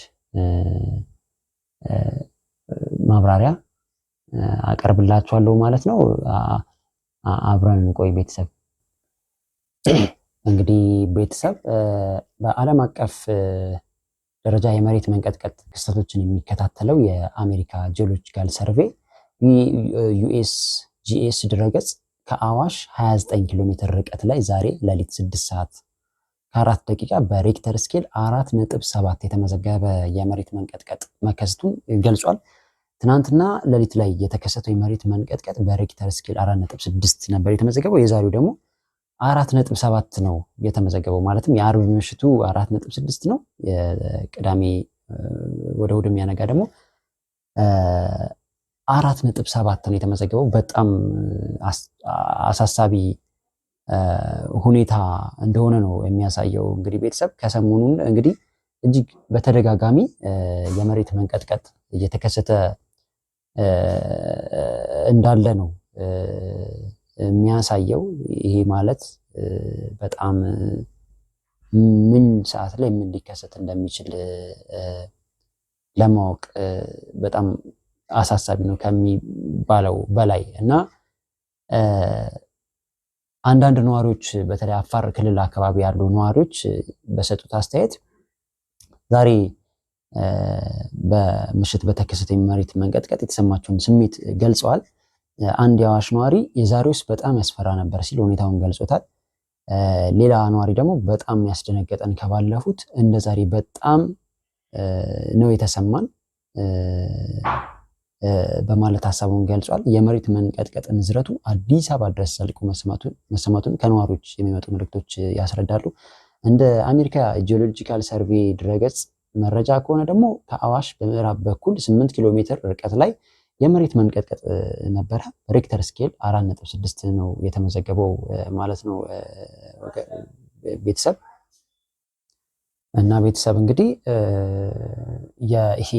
ማብራሪያ አቀርብላችኋለሁ ማለት ነው። አብረን እንቆይ ቤተሰብ። እንግዲህ ቤተሰብ በዓለም አቀፍ ደረጃ የመሬት መንቀጥቀጥ ክስተቶችን የሚከታተለው የአሜሪካ Geological Survey USGS ድረገጽ ከአዋሽ 29 ኪሎ ሜትር ርቀት ላይ ዛሬ ሌሊት 6 ሰዓት ከ4 ደቂቃ በሬክተር ስኬል 4.7 የተመዘገበ የመሬት መንቀጥቀጥ መከሰቱን ገልጿል። ትናንትና ሌሊት ላይ የተከሰተው የመሬት መንቀጥቀጥ በሬክተር ስኬል 4.6 ነበር የተመዘገበው። የዛሬው ደግሞ 4.7 ነው የተመዘገበው። ማለትም የአርብ ምሽቱ 4.6 ነው። የቅዳሜ ወደ እሑድ የሚያነጋ ደግሞ 4.7 ነው የተመዘገበው። በጣም አሳሳቢ ሁኔታ እንደሆነ ነው የሚያሳየው። እንግዲህ ቤተሰብ ከሰሞኑን እንግዲህ እጅግ በተደጋጋሚ የመሬት መንቀጥቀጥ እየተከሰተ እንዳለ ነው የሚያሳየው። ይሄ ማለት በጣም ምን ሰዓት ላይ ምን ሊከሰት እንደሚችል ለማወቅ በጣም አሳሳቢ ነው ከሚባለው በላይ እና አንዳንድ ነዋሪዎች በተለይ አፋር ክልል አካባቢ ያሉ ነዋሪዎች በሰጡት አስተያየት ዛሬ በምሽት በተከሰተ የመሬት መንቀጥቀጥ የተሰማቸውን ስሜት ገልጸዋል። አንድ የአዋሽ ነዋሪ የዛሬውስ በጣም ያስፈራ ነበር ሲል ሁኔታውን ገልጾታል። ሌላ ነዋሪ ደግሞ በጣም ያስደነገጠን ከባለፉት እንደ ዛሬ በጣም ነው የተሰማን በማለት ሀሳቡን ገልጿል። የመሬት መንቀጥቀጥ ንዝረቱ አዲስ አበባ ድረስ ዘልቆ መሰማቱን ከነዋሪዎች የሚመጡ መልእክቶች ያስረዳሉ። እንደ አሜሪካ Geological Survey ድረገጽ መረጃ ከሆነ ደግሞ ከአዋሽ በምዕራብ በኩል 8 ኪሎ ሜትር ርቀት ላይ የመሬት መንቀጥቀጥ ነበረ። Richter scale 4.6 ነው የተመዘገበው ማለት ነው። ቤተሰብ እና ቤተሰብ እንግዲህ ይሄ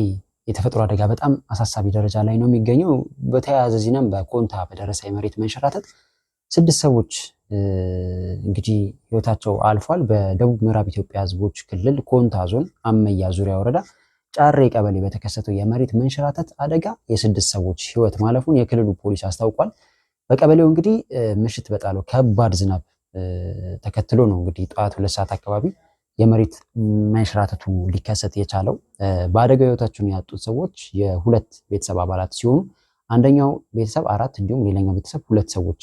የተፈጥሮ አደጋ በጣም አሳሳቢ ደረጃ ላይ ነው የሚገኘው። በተያያዘ ዜናም በኮንታ በደረሰ የመሬት መንሸራተት ስድስት ሰዎች እንግዲህ ህይወታቸው አልፏል። በደቡብ ምዕራብ ኢትዮጵያ ህዝቦች ክልል ኮንታ ዞን አመያ ዙሪያ ወረዳ ጫሬ ቀበሌ በተከሰተው የመሬት መንሸራተት አደጋ የስድስት ሰዎች ህይወት ማለፉን የክልሉ ፖሊስ አስታውቋል። በቀበሌው እንግዲህ ምሽት በጣለው ከባድ ዝናብ ተከትሎ ነው እንግዲህ ጠዋት 2 ሰዓት አካባቢ የመሬት መንሸራተቱ ሊከሰት የቻለው። በአደጋው ህይወታቸውን ያጡት ሰዎች የሁለት ቤተሰብ አባላት ሲሆኑ አንደኛው ቤተሰብ አራት እንዲሁም ሌላኛው ቤተሰብ ሁለት ሰዎች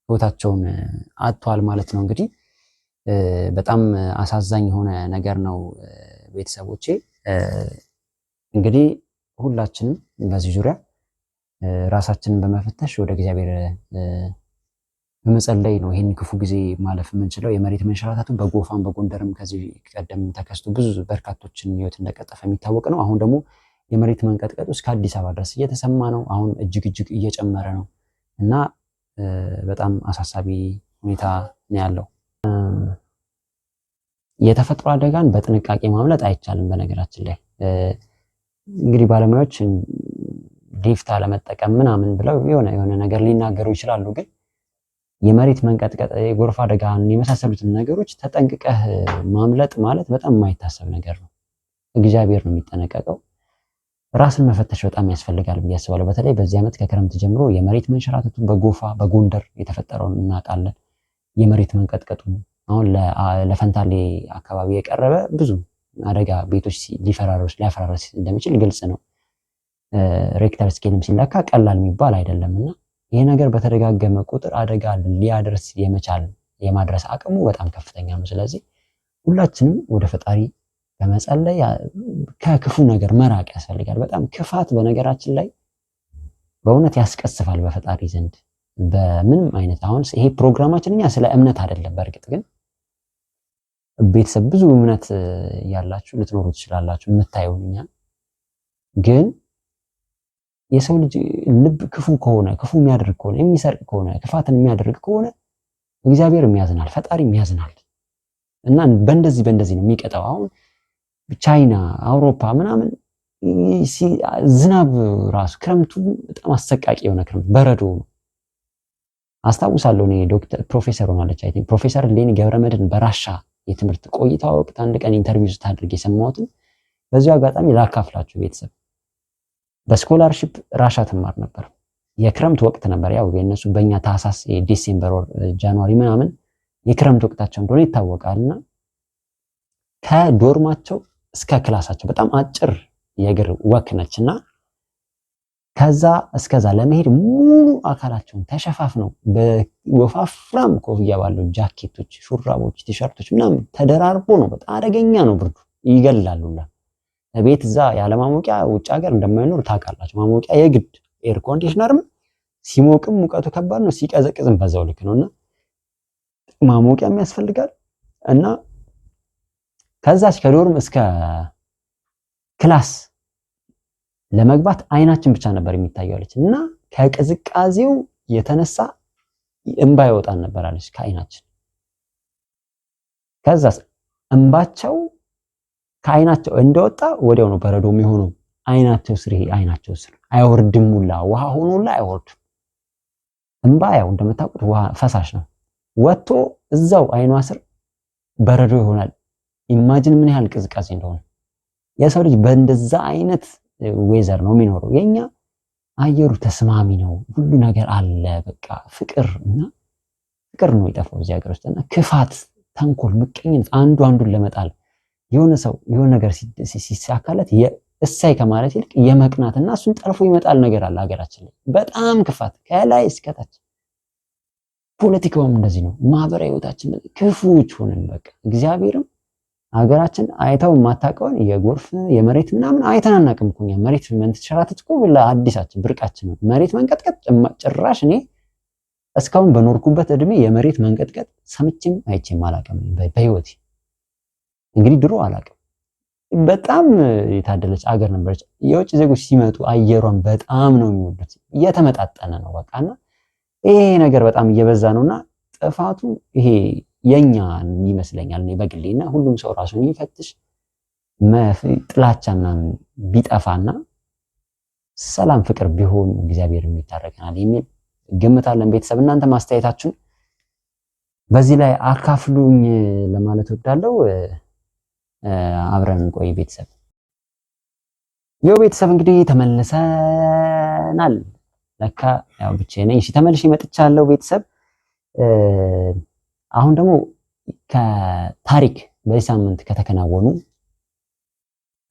ህይወታቸውን አጥተዋል ማለት ነው። እንግዲህ በጣም አሳዛኝ የሆነ ነገር ነው። ቤተሰቦቼ፣ እንግዲህ ሁላችንም በዚህ ዙሪያ ራሳችንን በመፈተሽ ወደ እግዚአብሔር በመጸለይ ነው ይህን ክፉ ጊዜ ማለፍ የምንችለው። የመሬት መንሸራተቱ በጎፋም በጎንደርም ከዚህ ቀደም ተከስቶ ብዙ በርካቶችን ህይወት እንደቀጠፈ የሚታወቅ ነው። አሁን ደግሞ የመሬት መንቀጥቀጡ እስከ አዲስ አበባ ድረስ እየተሰማ ነው። አሁን እጅግ እጅግ እየጨመረ ነው እና በጣም አሳሳቢ ሁኔታ ነው ያለው። የተፈጥሮ አደጋን በጥንቃቄ ማምለጥ አይቻልም። በነገራችን ላይ እንግዲህ ባለሙያዎች ሊፍት አለመጠቀም ምናምን ብለው የሆነ የሆነ ነገር ሊናገሩ ይችላሉ። ግን የመሬት መንቀጥቀጥ፣ የጎርፍ አደጋን የመሳሰሉትን ነገሮች ተጠንቅቀህ ማምለጥ ማለት በጣም የማይታሰብ ነገር ነው። እግዚአብሔር ነው የሚጠነቀቀው። ራስን መፈተሽ በጣም ያስፈልጋል ብዬ አስባለሁ። በተለይ በዚህ ዓመት ከክረምት ጀምሮ የመሬት መንሸራተቱ በጎፋ በጎንደር የተፈጠረውን እናውቃለን። የመሬት መንቀጥቀጡ አሁን ለፈንታሌ አካባቢ የቀረበ ብዙ አደጋ ቤቶች ሊፈራረስ ሊያፈራረስ እንደሚችል ግልጽ ነው። Richter scale ም ሲለካ ቀላል የሚባል አይደለም እና ይሄ ነገር በተደጋገመ ቁጥር አደጋ ሊያደርስ የመቻል የማድረስ አቅሙ በጣም ከፍተኛ ነው። ስለዚህ ሁላችንም ወደ ፈጣሪ በመጸለይ ከክፉ ነገር መራቅ ያስፈልጋል። በጣም ክፋት በነገራችን ላይ በእውነት ያስቀስፋል በፈጣሪ ዘንድ በምንም አይነት። አሁን ይሄ ፕሮግራማችን እኛ ስለ እምነት አይደለም። በእርግጥ ግን ቤተሰብ ብዙ እምነት ያላችሁ ልትኖሩ ትችላላችሁ የምታዩን እኛ ግን የሰው ልጅ ልብ ክፉ ከሆነ፣ ክፉ የሚያደርግ ከሆነ፣ የሚሰርቅ ከሆነ፣ ክፋትን የሚያደርግ ከሆነ እግዚአብሔርም ያዝናል፣ ፈጣሪም ያዝናል እና በእንደዚህ በእንደዚህ ነው የሚቀጣው። አሁን ቻይና፣ አውሮፓ ምናምን ዝናብ ራሱ ክረምቱ በጣም አሰቃቂ የሆነ ክረምት በረዶ ነው። አስታውሳለሁ እኔ ዶክተር ፕሮፌሰር ሆናለች I think ፕሮፌሰር ሌኒ ገብረመድህን በራሻ የትምህርት ቆይታ ወቅት አንድ ቀን interview ስታደርግ የሰማሁትን በዚሁ አጋጣሚ ላካፍላችሁ ቤተሰብ። በ scholarship ራሻ ትማር ነበር። የክረምት ወቅት ነበር። ያው የእነሱ በእኛ ታህሳስ፣ December ወር፣ January ምናምን የክረምት ወቅታቸው እንደሆነ ይታወቃልና ከ dorm ኣቸው እስከ class ኣቸው በጣም አጭር የእግር walk ነች እና ከዛ እስከዛ ለመሄድ ሙሉ አካላቸውን ተሸፋፍነው በወፋፍራም ኮፍያ ባለው ጃኬቶች፣ ሹራቦች፣ ቲሸርቶች ምናምን ተደራርቦ ነው። በጣም አደገኛ ነው ብርዱ፣ ይገላሉ። ቤት እዛ ያለ ማሞቂያ ውጭ ሀገር እንደማይኖር ታውቃላችሁ። ማሞቂያ የግድ air conditioner ም ሲሞቅም ሙቀቱ ከባድ ነው፣ ሲቀዘቅዝም በዛው ልክ ነው እና ማሞቂያም ያስፈልጋል እና ከዛች ከ dorm እስከ class ለመግባት አይናችን ብቻ ነበር የሚታየው አለች እና ከቅዝቃዜው የተነሳ እንባ ይወጣን ነበር አለች ከአይናችን። ከዛስ እንባቸው ከአይናቸው እንደወጣ ወዲያው ነው በረዶ የሚሆነው አይናቸው ስር። ይሄ አይናቸው ስር አይወርድም፣ ሁላ ውሃ ሆኖላ አይወርድም። እንባ ያው እንደምታውቁት ውሃ ፈሳሽ ነው። ወጥቶ እዛው አይኗ ስር በረዶ ይሆናል። Imagine ምን ያህል ቅዝቃዜ እንደሆነ። የሰው ልጅ በእንደዛ አይነት weather ነው የሚኖረው። የኛ አየሩ ተስማሚ ነው፣ ሁሉ ነገር አለ። በቃ ፍቅር እና ፍቅር ነው የጠፋው እዚህ ሀገር ውስጥ እና ክፋት፣ ተንኮል፣ ምቀኝነት፣ አንዱ አንዱን ለመጣል የሆነ ሰው የሆነ ነገር ሲሳካለት እሰይ ከማለት ይልቅ የመቅናት እና እሱን ጠልፎ ይመጣል ነገር አለ ሀገራችን ላይ። በጣም ክፋት ከላይ እስከታች። ፖለቲካውም እንደዚህ ነው። ማህበራዊ ህይወታችን ክፉዎች ሆነን በቃ እግዚአብሔርም ሀገራችን አይተው የማታውቀውን የጎርፍ የመሬት ምናምን አይተን አናውቅም እኮ እኛ። መሬት መንሸራተት እኮ ለአዲሳችን ብርቃችን ነው። መሬት መንቀጥቀጥ ጭራሽ እኔ እስካሁን በኖርኩበት እድሜ የመሬት መንቀጥቀጥ ሰምቼም አይቼም አላውቅም በህይወቴ። እንግዲህ ድሮ አላውቅም። በጣም የታደለች አገር ነበረች። የውጭ ዜጎች ሲመጡ አየሯን በጣም ነው የሚወዱት። እየተመጣጠነ ነው በቃና ይሄ ነገር በጣም እየበዛ ነውና ጥፋቱ ይሄ የኛ ይመስለኛል እኔ በግሌና ሁሉም ሰው ራሱን ይፈትሽ። ጥላቻ ምናምን ቢጠፋና ሰላም ፍቅር ቢሆን እግዚአብሔር የሚታረቀናል የሚል ግምት አለን። ቤተሰብ እናንተ ማስተያየታችሁን በዚህ ላይ አካፍሉኝ ለማለት እወዳለሁ። አብረን እንቆይ ቤተሰብ። ይኸው ቤተሰብ እንግዲህ ተመልሰናል። ለካ ያው ብቻዬን ነኝ። እሺ ተመልሼ መጥቻለሁ ቤተሰብ። አሁን ደግሞ ከታሪክ በዚህ ሳምንት ከተከናወኑ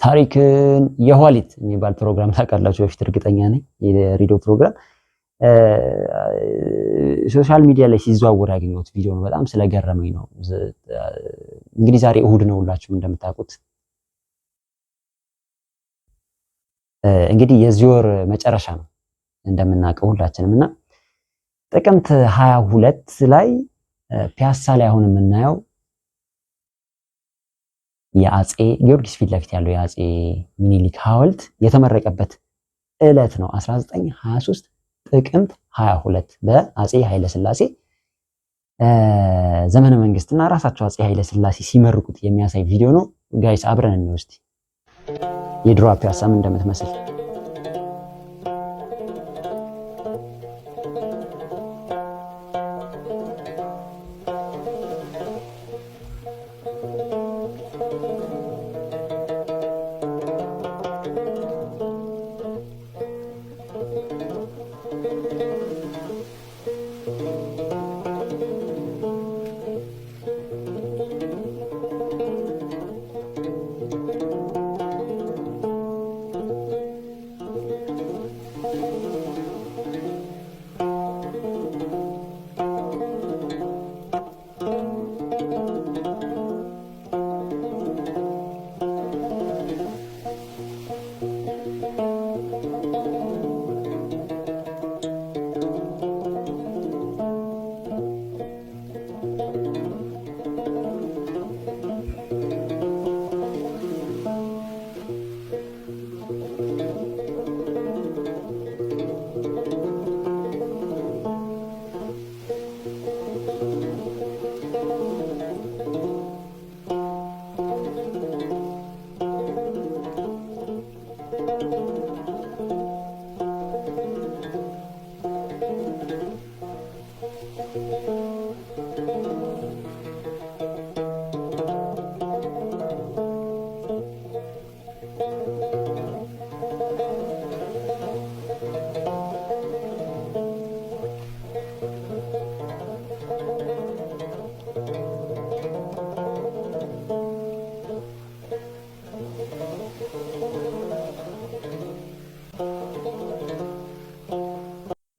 ታሪክን የኋሊት የሚባል ፕሮግራም ታውቃላችሁ፣ በፊት እርግጠኛ ነኝ የሬዲዮ ፕሮግራም social media ላይ ሲዘዋወር ያገኘሁት ቪዲዮ ነው። በጣም ስለገረመኝ ነው። እንግዲህ ዛሬ እሁድ ነው፣ ሁላችሁም እንደምታውቁት እንግዲህ የዚህ ወር መጨረሻ ነው እንደምናውቀው ሁላችንም እና ጥቅምት 22 ላይ ፒያሳ ላይ አሁን የምናየው የአፄ ጊዮርጊስ ፊት ለፊት ያለው የአፄ ሚኒሊክ ሐውልት የተመረቀበት ዕለት ነው። 1923 ጥቅምት 22 በአፄ ኃይለ ሥላሴ ዘመነ መንግስትና ራሳቸው አፄ ኃይለ ሥላሴ ሲመርቁት የሚያሳይ ቪዲዮ ነው። Guys አብረን እንውስድ የድሮ ፒያሳ ምን እንደምትመስል።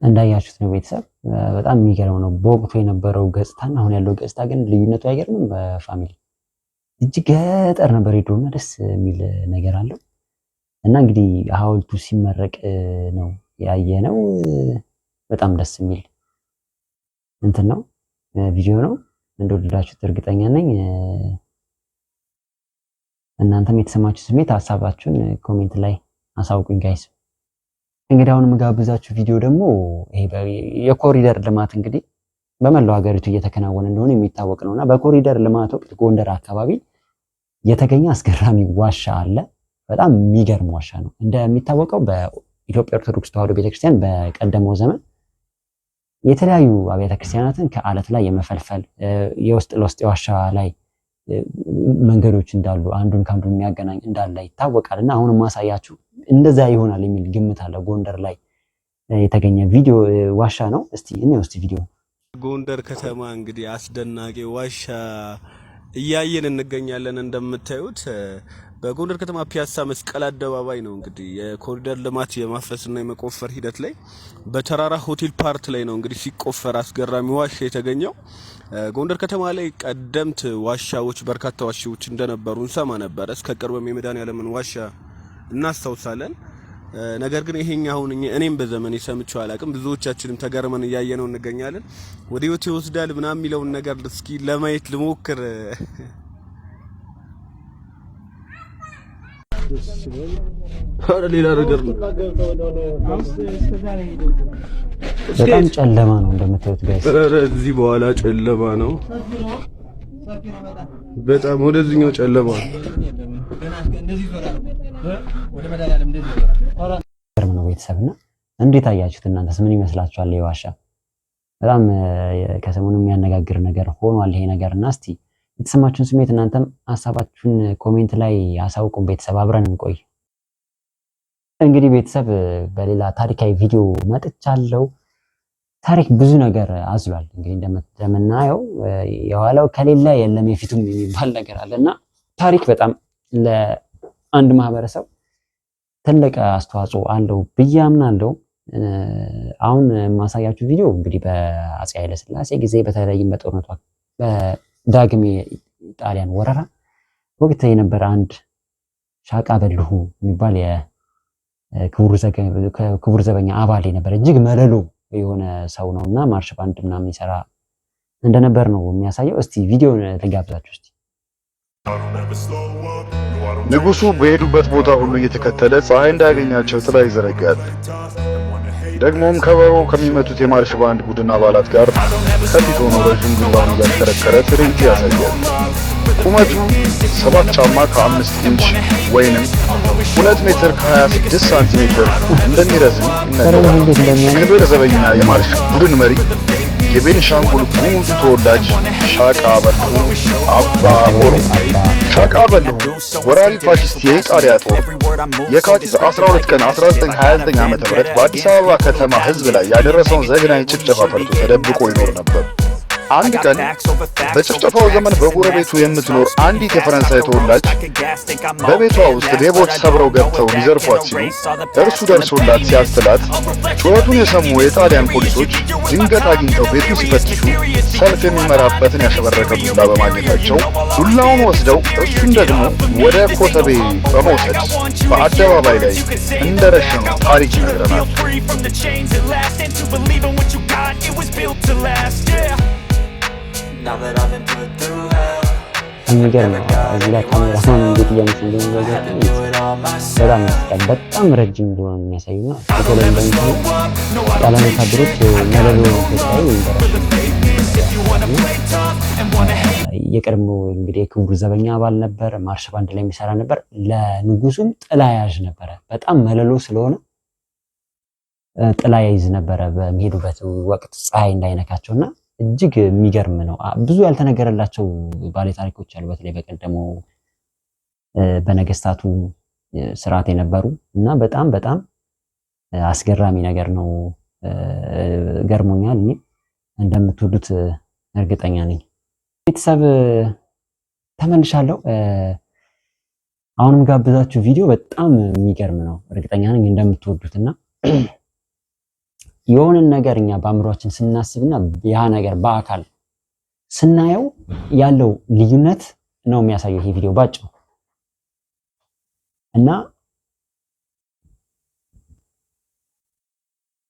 እንዳያችሁት ነው ቤተሰብ። በጣም የሚገርም ነው። በወቅቱ የነበረው ገጽታና አሁን ያለው ገጽታ ግን ልዩነቱ አይገርምም? በ family እጅግ ገጠር ነበር የድሮና ደስ የሚል ነገር አለው። እና እንግዲህ ሐውልቱ ሲመረቅ ነው ያየነው። በጣም ደስ የሚል እንትን ነው ቪዲዮ ነው። እንደወደዳችሁት እርግጠኛ ነኝ። እናንተም የተሰማችሁ ስሜት ሀሳባችሁን comment ላይ አሳውቁኝ guys። እንግዲህ አሁን የምጋብዛችሁ ቪዲዮ ደግሞ ይሄ የኮሪደር ልማት እንግዲህ በመላው ሀገሪቱ እየተከናወነ እንደሆነ የሚታወቅ ነውና በኮሪደር ልማት ወቅት ጎንደር አካባቢ የተገኘ አስገራሚ ዋሻ አለ። በጣም የሚገርም ዋሻ ነው። እንደሚታወቀው በኢትዮጵያ ኦርቶዶክስ ተዋሕዶ ቤተክርስቲያን በቀደመው ዘመን የተለያዩ አብያተ ክርስቲያናትን ከአለት ላይ የመፈልፈል የውስጥ ለውስጥ የዋሻ ላይ መንገዶች እንዳሉ አንዱን ከአንዱ የሚያገናኝ እንዳለ ይታወቃል። እና አሁንም ማሳያችሁ እንደዛ ይሆናል የሚል ግምት አለ። ጎንደር ላይ የተገኘ ቪዲዮ ዋሻ ነው። እስቲ እኔ ውስጥ ቪዲዮ ጎንደር ከተማ እንግዲህ አስደናቂ ዋሻ እያየን እንገኛለን። እንደምታዩት በጎንደር ከተማ ፒያሳ መስቀል አደባባይ ነው እንግዲህ የኮሪደር ልማት የማፍረስና የመቆፈር ሂደት ላይ በተራራ ሆቴል part ላይ ነው እንግዲህ ሲቆፈር አስገራሚ ዋሻ የተገኘው። ጎንደር ከተማ ላይ ቀደምት ዋሻዎች፣ በርካታ ዋሻዎች እንደነበሩ እንሰማ ነበረ። እስከ ቅርብም የመድኃኔዓለምን ዋሻ እናስታውሳለን። ነገር ግን ይሄኛ አሁን እኔም በዘመኔ ሰምቼው አላቅም። ብዙዎቻችንም ተገርመን እያየነው እንገኛለን። ወደ ህይወት ይወስዳል ምናምን የሚለውን ነገር እስኪ ለማየት ልሞክር። ኧረ ሌላ ነገር ነው። በጣም ጨለማ ነው እንደምታዩት guys። ኧረ እዚህ በኋላ ጨለማ ነው በጣም ወደዚህኛው ጨለማ ነው። ነው ቤተሰብና እንዴት አያችሁት? እናንተስ ምን ይመስላችኋል? ይሄ ዋሻ በጣም ከሰሞኑ የሚያነጋግር ነገር ሆኗል ይሄ ነገር እና እስቲ የተሰማችሁን ስሜት እናንተም ሀሳባችሁን comment ላይ አሳውቁን። ቤተሰብ አብረን እንቆይ። እንግዲህ ቤተሰብ በሌላ ታሪካዊ ቪዲዮ መጥቻለሁ። ታሪክ ብዙ ነገር አዝሏል። እንግዲህ እንደምናየው የኋላው ከሌለ የለም የፊቱም የሚባል ነገር አለ እና ታሪክ በጣም ለአንድ ማህበረሰብ ትልቅ አስተዋጽኦ አለው ብዬ አምናለሁ። አሁን የማሳያችሁ ቪዲዮ እንግዲህ በአፄ ኃይለሥላሴ ጊዜ በተለይም በጦርነቱ በዳግም የጣሊያን ወረራ ወቅት የነበረ አንድ ሻቃ በልሁ የሚባል የክቡር ዘበኛ አባል የነበረ እጅግ መለሎ የሆነ ሰው ነው እና ማርሽ ባንድ ምናምን ይሰራ እንደነበር ነው የሚያሳየው። እስቲ ቪዲዮ ልጋብዛችሁ እስቲ። ንጉሱ በሄዱበት ቦታ ሁሉ እየተከተለ ፀሐይ እንዳያገኛቸው ጥላ ይዘረጋል። ደግሞም ከበሮ ከሚመቱት የማርሽ ባንድ ቡድን አባላት ጋር ከፊት ሆኖ ረዥም ዱላውን እያሽከረከረ ትርኢት ያሳያል። ቁመቱ 7 ጫማ ከ5 ኢንች ወይንም 2 ሜትር ከ26 ሳንቲሜትር እንደሚረዝም ይነገራል። ክብር ዘበኛ የማርሽ ቡድን መሪ የቤንሻንጉል ጉሙዝ ተወላጅ ሻቃ በልሁ አባ ሆሮ። ሻቃ በልሁ ወራሪ ፋሽስት የኢጣሊያ ጦር የካቲት 12 ቀን 1929 ዓ.ም በአዲስ አበባ ከተማ ሕዝብ ላይ ያደረሰውን ዘግናኝ ጭፍጨፋ ፈርቶ ተደብቆ ይኖር ነበር። አንድ ቀን በጭፍጨፋው ዘመን በጎረቤቱ የምትኖር አንዲት የፈረንሳይ ተወላጅ በቤቷ ውስጥ ሌቦች ሰብረው ገብተው ሊዘርፏት ሲሉ እርሱ ደርሶላት ሲያስትላት ጩኸቱን የሰሙ የጣሊያን ፖሊሶች ድንገት አግኝተው ቤቱን ሲፈትሹ ሰልፍ የሚመራበትን ያሸበረቀ ዱላ በማግኘታቸው ዱላውን ወስደው እሱን ደግሞ ወደ ኮተቤ በመውሰድ በአደባባይ ላይ እንደረሸኑ ታሪክ ይነግረናል። የሚገርም ነው። እዚህ ላይ ካሜራማን እንዴት እያነሳ እንደሚዘጋጅ በጣም ያስቃል። በጣም ረጅም እንደሆነ የሚያሳዩና በተለይ እንደምታዩ ጣሊያን ወታደሮች መለሎ ኢትዮጵያዊ የቀድሞ እንግዲህ የክቡር ዘበኛ አባል ነበር። ማርሽ ባንድ ላይ የሚሰራ ነበር። ለንጉሱም ጥላ ያዥ ነበረ። በጣም መለሎ ስለሆነ ጥላ ያይዝ ነበረ በሚሄዱበት ወቅት ፀሐይ እንዳይነካቸውና እጅግ የሚገርም ነው። ብዙ ያልተነገረላቸው ባለ ታሪኮች አሉ። በተለይ በቀደሙ በነገስታቱ ስርዓት የነበሩ እና በጣም በጣም አስገራሚ ነገር ነው። ገርሞኛል። እኔ እንደምትወዱት እርግጠኛ ነኝ። ቤተሰብ ተመልሻለሁ። አሁንም ጋብዛችሁ ቪዲዮ በጣም የሚገርም ነው። እርግጠኛ ነኝ እንደምትወዱትና የሆነን ነገር እኛ በአእምሯችን ስናስብና ያ ነገር በአካል ስናየው ያለው ልዩነት ነው የሚያሳየው ይሄ ቪዲዮ ባጭሩ። እና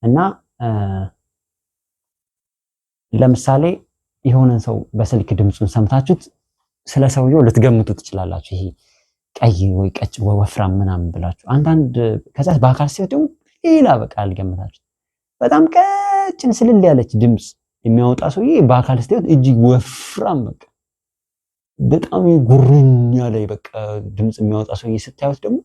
እና ለምሳሌ የሆነን ሰው በስልክ ድምፁን ሰምታችሁት ስለ ሰውየው ልትገምቱ ትችላላችሁ። ይሄ ቀይ ወይ ቀጭን ወይ ወፍራም ምናምን ብላችሁ አንዳንድ፣ ከዛ በአካል ሲሆን ደግሞ ሌላ በቃ አልገምታችሁ። በጣም ቀጭን ስልል ያለች ድምፅ የሚያወጣ ሰውዬ በአካል ስትሄድ እጅግ ወፍራም በቃ በጣም ጉሩኝ ያለ በቃ ድምፅ የሚያወጣ ሰውዬ ስታዩት ደግሞ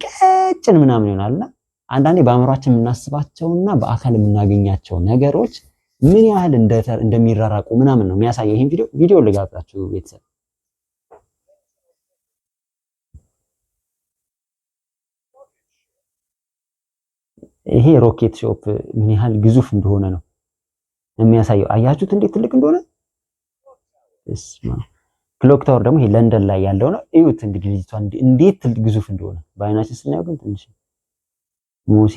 ቀጭን ምናምን ይሆናልና አንዳንዴ በአእምሯችን የምናስባቸውና በአካል የምናገኛቸው ነገሮች ምን ያህል እንደሚራራቁ ምናምን ነው የሚያሳየው። ይሄን ቪዲዮ ልጋብዛችሁ ቤተሰብ። ይሄ rocket ship ምን ያህል ግዙፍ እንደሆነ ነው የሚያሳየው። አያችሁት እንዴት ትልቅ እንደሆነ? እስማ Clock Tower ደግሞ ይሄ ለንደን ላይ ያለው ነው። እዩት እንግዲህ ልጅቷ እንዴት ትልቅ ግዙፍ እንደሆነ በአይናችን ስናየው ግን ትንሽ ሙሴ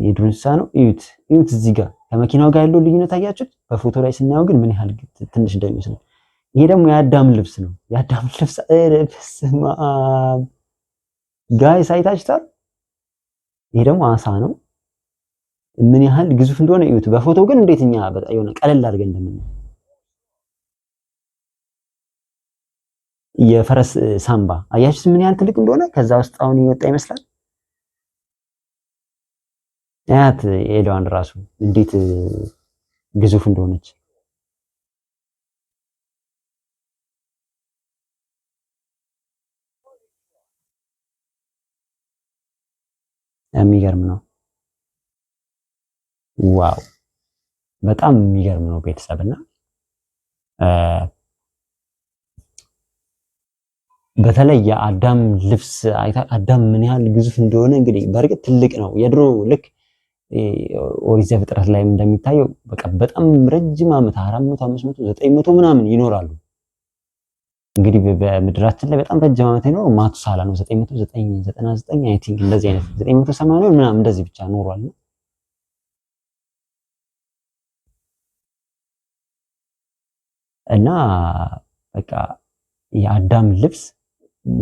የዱር እንስሳ ነው። እዩት እዩት፣ እዚህ ጋር ከመኪናው ጋር ያለው ልዩነት አያችሁት? በፎቶ ላይ ስናየው ግን ምን ያህል ትንሽ እንደሚመስል። ይሄ ደግሞ የአዳም ልብስ ነው። የአዳም ልብስ፣ ኧረ በስመ አብ guys፣ አይታችሁታል? ይሄ ደግሞ አሳ ነው። ምን ያህል ግዙፍ እንደሆነ እዩት። በፎቶ ግን እንዴት እኛ በጣም የሆነ ቀለል አድርገን እንደምናየው። የፈረስ ሳምባ አያችሁት ምን ያህል ትልቅ እንደሆነ? ከዛ ውስጥ አሁን የወጣ ይመስላል። አያት ኤሏን ራሱ እንዴት ግዙፍ እንደሆነች። የሚገርም ነው። Wow፣ በጣም የሚገርም ነው ቤተሰብ። እና በተለይ የአዳም ልብስ፣ አዳም ምን ያህል ግዙፍ እንደሆነ። እንግዲህ በእርግጥ ትልቅ ነው። የድሮ ልክ ኦሪት ዘፍጥረት ላይም እንደሚታየው በቃ በጣም ረጅም ዓመት 400፣ 500፣ 900 ምናምን ይኖራሉ። እንግዲህ በምድራችን ላይ በጣም ረጅም ዓመት የኖረው ማቱሳላ ነው። 999 I think እንደዚህ አይነት 980 ምናምን እንደዚህ ብቻ ኖሯል። እና በቃ የአዳም ልብስ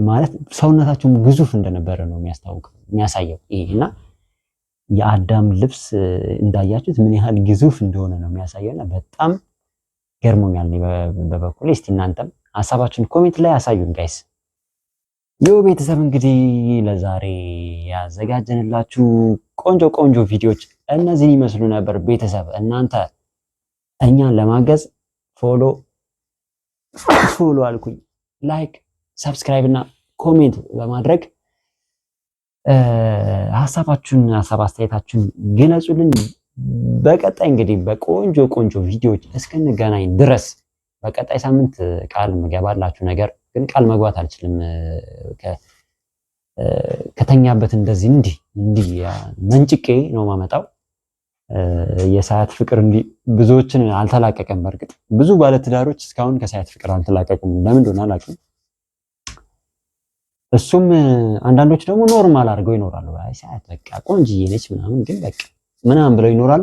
ማለት ሰውነታቸውም ግዙፍ እንደነበረ ነው የሚያስታውቀው፣ የሚያሳየው ይሄ። እና የአዳም ልብስ እንዳያችሁት ምን ያህል ግዙፍ እንደሆነ ነው የሚያሳየውና በጣም ገርሞኛል እኔ በበኩሌ። እስቲ እናንተም ሀሳባችሁን comment ላይ አሳዩን guys። ይኸው ቤተሰብ እንግዲህ ለዛሬ ያዘጋጀንላችሁ ቆንጆ ቆንጆ ቪዲዮዎች እነዚህን ይመስሉ ነበር። ቤተሰብ እናንተ እኛን ለማገዝ follow follow አልኩኝ፣ like፣ subscribe እና comment በማድረግ ሀሳባችሁን፣ ሀሳብ አስተያየታችሁን ግለጹልን። በቀጣይ እንግዲህ በቆንጆ ቆንጆ ቪዲዮዎች እስክንገናኝ ድረስ በቀጣይ ሳምንት ቃል ምገባላችሁ ነገር ግን ቃል መግባት አልችልም። ከተኛበት እንደዚህ እንዲህ እንዲህ መንጭቄ ነው ማመጣው። የሰዓት ፍቅር እንዲህ ብዙዎችን አልተላቀቀም። በእርግጥ ብዙ ባለትዳሮች እስካሁን ከሰዓት ፍቅር አልተላቀቁም። ለምን እንደሆነ አላውቅም። እሱም አንዳንዶች ደግሞ normal አድርገው ይኖራሉ። አይ ሰዓት በቃ ቆንጅዬ ነች ምናምን ግን በቃ ምናምን ብለው ይኖራሉ።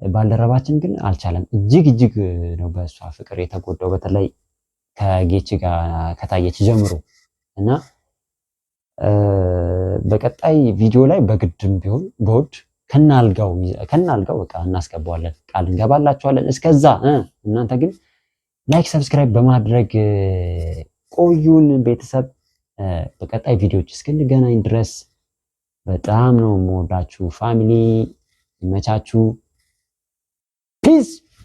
ባልደረባችን ግን አልቻለም። እጅግ እጅግ ነው በእሷ ፍቅር የተጎዳው፣ በተለይ ከጌች ጋር ከታየች ጀምሮ። እና በቀጣይ ቪዲዮ ላይ በግድም ቢሆን በውድ ከናልጋው ከናልጋው በቃ እናስገባዋለን፣ ቃል እንገባላችኋለን። እስከዛ እናንተ ግን like፣ subscribe በማድረግ ቆዩን ቤተሰብ። በቀጣይ ቪዲዮዎች እስክንገናኝ ድረስ በጣም ነው የምወዳችሁ family። ይመቻችሁ። Peace.